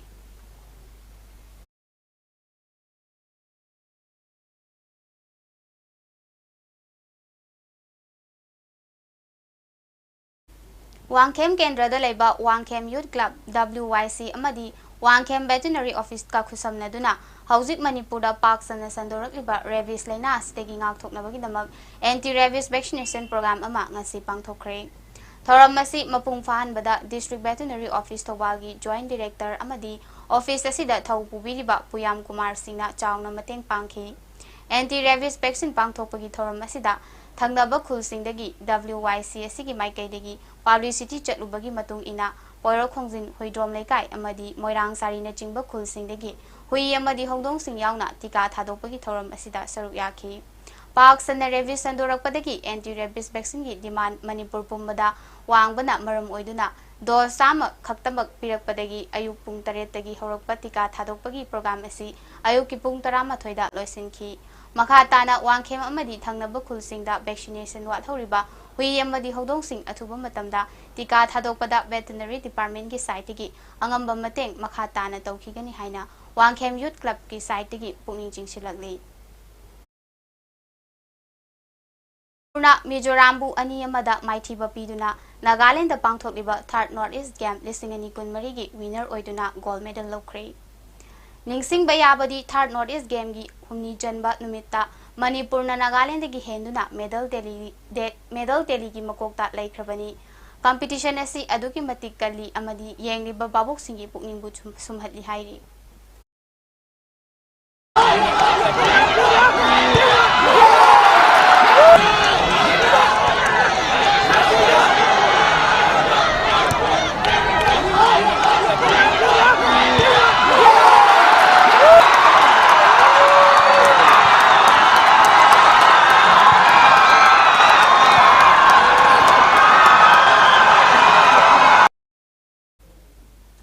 ꯋꯥꯡꯈꯦꯝ ꯀꯦꯟꯗ꯭ꯔꯗ ꯂꯩꯕ Wangkhem Youth Club, W Y C, ꯑꯃꯗꯤ ꯋꯥꯡꯈꯦꯝ Veterinary Office ꯀ ꯈꯨꯠꯁꯝꯅꯗꯨꯅ ꯍꯧꯖꯤꯛ ꯃꯅꯤꯄꯨꯔꯗ ꯄꯥꯛ ꯁꯟꯅ ꯁꯟꯗꯣꯔꯛꯂꯤꯕ rabies ꯂꯥꯏꯅꯥ ꯑꯁꯤꯗꯒꯤ ꯉꯥꯛꯊꯣꯛꯅꯕꯒꯤꯗꯃꯛ anti rabies vaccination program ꯑꯃ ꯉꯁꯤ ꯄꯥꯡꯊꯣꯛꯈ꯭ꯔꯦ꯫ ꯊꯧꯔꯝ ꯑꯁꯤ ꯃꯄꯨꯡ ꯐꯥꯍꯟꯕꯗ District Veterinary Office ꯊꯧꯕꯥꯜꯒꯤ Joint Director ꯑꯃꯗꯤ office ꯑꯁꯤꯗ ꯊꯧ ꯄꯨꯕꯤꯔꯤꯕ ꯄꯨꯌꯥꯝ ꯀꯨꯃꯥꯔ ꯁꯤꯡꯅ ꯆꯥꯎꯅ ꯃꯇꯦꯡ ꯄꯥꯡꯈꯤ꯫ Anti rabies vaccine ꯄꯥꯡꯊꯣꯛꯄꯒꯤ ꯊꯧꯔꯝ ꯑꯁꯤꯗ ꯊꯪꯅꯕ ꯈꯨꯜꯁꯤꯡꯗꯒꯤ W Y C ꯑꯁꯤꯒꯤ ꯃꯥꯏꯀꯩꯗꯒꯤ publicity ꯆꯠꯂꯨꯕꯒꯤ ꯃꯇꯨꯡ ꯏꯟꯅ ꯄꯣꯏꯔꯣꯛ ꯈꯣꯡꯖꯤꯟ, ꯍꯨꯏꯗ꯭ꯔꯣꯝ ꯂꯩꯀꯥꯏ ꯑꯃꯗꯤ ꯃꯣꯏꯔꯥꯡ ꯁꯥꯔꯤꯅꯆꯤꯡꯕ ꯈꯨꯜꯁꯤꯡꯗꯒꯤ ꯍꯨꯏ ꯑꯃꯗꯤ ꯍꯧꯗꯣꯡꯁꯤꯡ ꯌꯥꯎꯅ ꯇꯤꯀꯥ ꯊꯥꯗꯣꯛꯄꯒꯤ ꯊꯧꯔꯝ ꯑꯁꯤꯗ ꯁꯔꯨꯛ ꯌꯥꯈꯤ꯫ ꯄꯥꯛ ꯁꯟꯅ rabies ꯁꯟꯗꯣꯔꯛꯄꯗꯒꯤ anti rabies vaccine ꯒꯤ demand ꯃꯅꯤꯄꯨꯔ ꯄꯨꯝꯕꯗ ꯋꯥꯡꯕꯅ ꯃꯔꯝ ꯑꯣꯏꯗꯨꯅ ꯗꯣꯁ ꯆꯥꯝꯃ ꯈꯛꯇꯃꯛ ꯄꯤꯔꯛꯄꯗꯒꯤ ꯑꯌꯨꯛ ꯄꯨꯡ ꯇꯔꯦꯠꯇꯒꯤ ꯍꯧꯔꯛꯄ ꯇꯤꯀꯥ ꯊꯥꯗꯣꯛꯄꯒꯤ ꯄ꯭ꯔꯣꯒ꯭ꯔꯥꯝ ꯑꯁꯤ ꯑꯌꯨꯛꯀꯤ ꯄꯨꯡ ꯇꯔꯥꯃꯥꯊꯣꯏꯗ ꯂꯣꯏꯁꯤꯟꯈꯤ꯫ ꯃꯈꯥ ꯇꯥꯅ ꯋꯥꯡꯈꯦꯝ ꯑꯃꯗꯤ ꯊꯪꯅꯕ ꯈꯨꯜꯁꯤꯡꯗ ꯚꯦꯛꯁꯤꯅꯦꯁꯟ ꯋꯥꯠꯍꯧꯔꯤꯕ ꯍꯨꯏ ꯑꯃꯗꯤ ꯍꯧꯗꯣꯡꯁꯤꯡ ꯑꯊꯨꯕ ꯃꯇꯝꯗ ꯇꯤꯀꯥ ꯊꯥꯗꯣꯛꯄꯗ ꯚꯦꯇꯅꯔꯤ ꯗꯤꯄꯥꯔꯠꯃꯦꯟꯒꯤ ꯁꯥꯏꯠꯇꯒꯤ ꯑꯉꯝꯕ ꯃꯇꯦꯡ ꯃꯈꯥ ꯇꯥꯅ ꯇꯧꯈꯤꯒꯅꯤ ꯍꯥꯏꯅ ꯋꯥꯡꯈꯦꯝ ꯌꯨꯠ ꯀ꯭ꯂꯕꯀꯤ ꯁꯥꯏꯠꯇꯒꯤ ꯄꯨꯛꯅꯤꯡ ꯆꯤꯡꯁꯤꯜꯂꯛꯂꯤ꯫ ꯃꯤꯖꯣꯔꯥꯝꯕꯨ ꯑꯅꯤ ꯑꯃꯗ ꯃꯥꯏꯊꯤꯕ ꯄꯤꯗꯨꯅ ꯅꯥꯒꯥꯂꯦꯟꯗ ꯄꯥꯡꯊꯣꯛꯂꯤꯕ ꯊꯥꯔꯠ ꯅꯣꯔꯠ ꯏꯁ ꯒꯦꯝ ꯂꯤꯁꯤꯡ ꯑꯅꯤ ꯀꯨꯟꯃꯔꯤꯒꯤ ꯋꯤꯅꯔ ꯑꯣꯏꯗꯨꯅ ꯒꯣꯜ ꯃꯦꯗꯜ ꯂꯧꯈ꯭ꯔꯦ꯫ ꯅꯤꯡꯁꯤꯡꯕ ꯌꯥꯕꯗꯤ, ꯊꯥꯔꯠ ꯅꯣꯔꯠ ꯏꯁ ꯒꯦꯝꯒꯤ ꯍꯨꯝꯅꯤ ꯆꯟꯕ ꯅꯨꯃꯤꯠꯇ ꯃꯅꯤꯄꯨꯔꯅ ꯅꯥꯒꯥꯂꯦꯟꯗꯒꯤ ꯍꯦꯟꯗꯨꯅ ꯃꯦꯗꯜ ꯇꯦꯂꯤ-, ꯗꯦ-, ꯃꯦꯗꯜ ꯇꯦꯂꯤꯒꯤ ꯃꯀꯣꯛꯇ ꯂꯩꯈ꯭ꯔꯕꯅꯤ꯫ ꯀꯝꯄꯤꯇꯤꯁꯟ ꯑꯁꯤ ꯑꯗꯨꯛꯀꯤ ꯃꯇꯤꯛ ꯀꯜꯂꯤ ꯑꯃꯗꯤ ꯌꯦꯡꯂꯤꯕ ꯚꯥꯕꯣꯛꯁꯤꯡꯒꯤ ꯄꯨꯛꯅꯤꯡꯕꯨ ꯁꯨꯝ-, ꯁꯨꯝꯍꯠꯂꯤ ꯍꯥꯏꯔꯤ꯫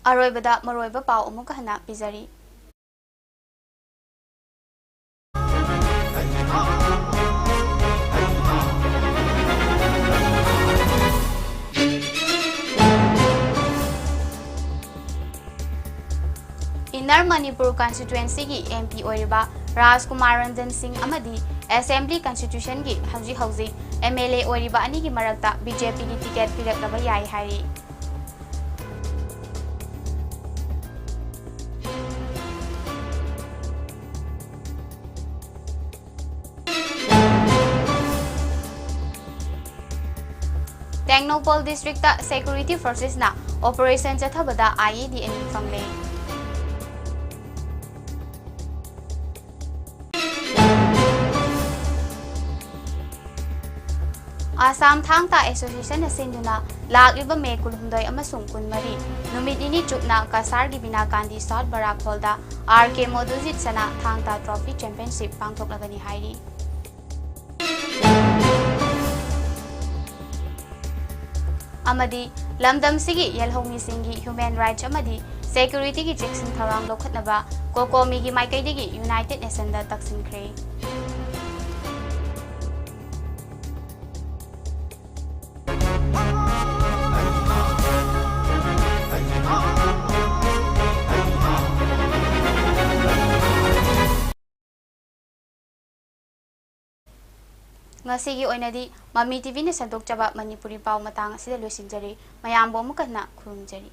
ꯑꯔꯣꯏꯕꯗ ꯃꯔꯨꯑꯣꯏꯕ ꯄꯥꯎ ꯑꯃꯨꯛꯀ ꯍꯟꯅ ꯄꯤꯖꯔꯤ꯫ ꯏꯟꯅꯔ ꯃꯅꯤꯄꯨꯔ ꯀꯟꯁꯇꯤꯇ꯭ꯋꯦꯟꯁꯤꯒꯤ ꯑꯦꯝ ꯄꯤ ꯑꯣꯏꯔꯤꯕ ꯔꯥꯖꯀꯨꯃꯥꯔ ꯔꯟꯖꯟ ꯁꯤꯡ ꯑꯃꯗꯤ ꯑꯦꯁꯦꯝꯕ꯭ꯂꯤ ꯀꯟꯁꯇꯤꯇ꯭ꯌꯨꯁꯟꯒꯤ ꯍꯧꯖꯤꯛ ꯍꯧꯖꯤꯛ ꯑꯦꯝ ꯑꯦꯜ ꯑꯦ ꯑꯣꯏꯔꯤꯕ ꯑꯅꯤꯒꯤ ꯃꯔꯛꯇ ꯕꯤ ꯖꯦ ꯄꯤꯒꯤ ꯇꯤꯀꯦꯠ ꯄꯤꯔꯛꯂꯕ ꯌꯥꯏ ꯍꯥꯏꯔꯤ꯫ ꯇꯦꯡꯅꯧꯄꯜ ꯗꯤꯁꯇ꯭ꯔꯤꯛꯇ ꯁꯦꯀ꯭ꯌꯨꯔꯤꯇꯤ ꯐꯣꯔꯁꯦꯁꯅ ꯑꯣꯄꯔꯦꯁꯟ ꯆꯠꯊꯕꯗ ꯑꯥꯏ ꯏ ꯗꯤ ꯑꯅꯤ ꯐꯪꯂꯦ꯫ ꯑꯁꯥꯝ ꯊꯥꯡ ꯇꯥ ꯑꯦꯁꯣꯁꯤꯌꯦꯁꯟꯅ ꯁꯤꯟꯗꯨꯅ ꯂꯥꯛꯂꯤꯕ ꯃꯦ ꯀꯨꯟꯍꯨꯝꯗꯣꯏ ꯑꯃꯁꯨꯡ ꯀꯨꯟꯃꯔꯤ ꯅꯨꯃꯤꯠ ꯅꯤꯅꯤ ꯆꯨꯞꯅ ꯀꯁꯥꯔꯒꯤ ꯕꯤꯅꯥ ꯒꯥꯟꯙꯤ ꯁꯥꯎꯠ ꯕꯔꯥꯛ ꯍꯣꯜꯗ ꯑꯥꯔ ꯀꯦ ꯃꯣꯗꯨꯖꯤꯠ ꯁꯅꯥ ꯊꯥꯡ ꯇꯥ ꯇ꯭ꯔꯣꯐꯤ ꯆꯦꯝꯄꯤꯌꯟꯁꯤꯞ ꯄꯥꯡꯊꯣꯛꯂꯒꯅꯤ ꯍꯥꯏꯔꯤ꯫ ꯑꯃꯗꯤ ꯂꯝꯗꯝꯁꯤꯒꯤ ꯌꯦꯜꯍꯧꯃꯤꯁꯤꯡꯒꯤ human rights ꯑꯃꯗꯤ security ꯒꯤ ꯆꯦꯛꯁꯤꯟ ꯊꯧꯔꯥꯡ ꯂꯧꯈꯠꯅꯕ COCOMI ꯒꯤ ꯃꯥꯏꯀꯩꯗꯒꯤ United Nation ꯗ ꯇꯛꯁꯤꯟꯈ꯭ꯔꯦ꯫ ꯉꯁꯤꯒꯤ ꯑꯣꯏꯅꯗꯤ ꯃꯃꯤ ꯇꯤꯚꯤꯅ ꯁꯟꯗꯣꯛꯆꯕ ꯃꯅꯤꯄꯨꯔꯤ ꯄꯥꯎ ꯃꯇꯥꯡ ꯑꯁꯤꯗ ꯂꯣꯏꯁꯤꯟꯖꯔꯤ꯫ ꯃꯌꯥꯝꯕꯨ ꯑꯃꯨꯛꯀ ꯍꯟꯅ ꯈꯨꯔꯨꯝꯖꯔꯤ꯫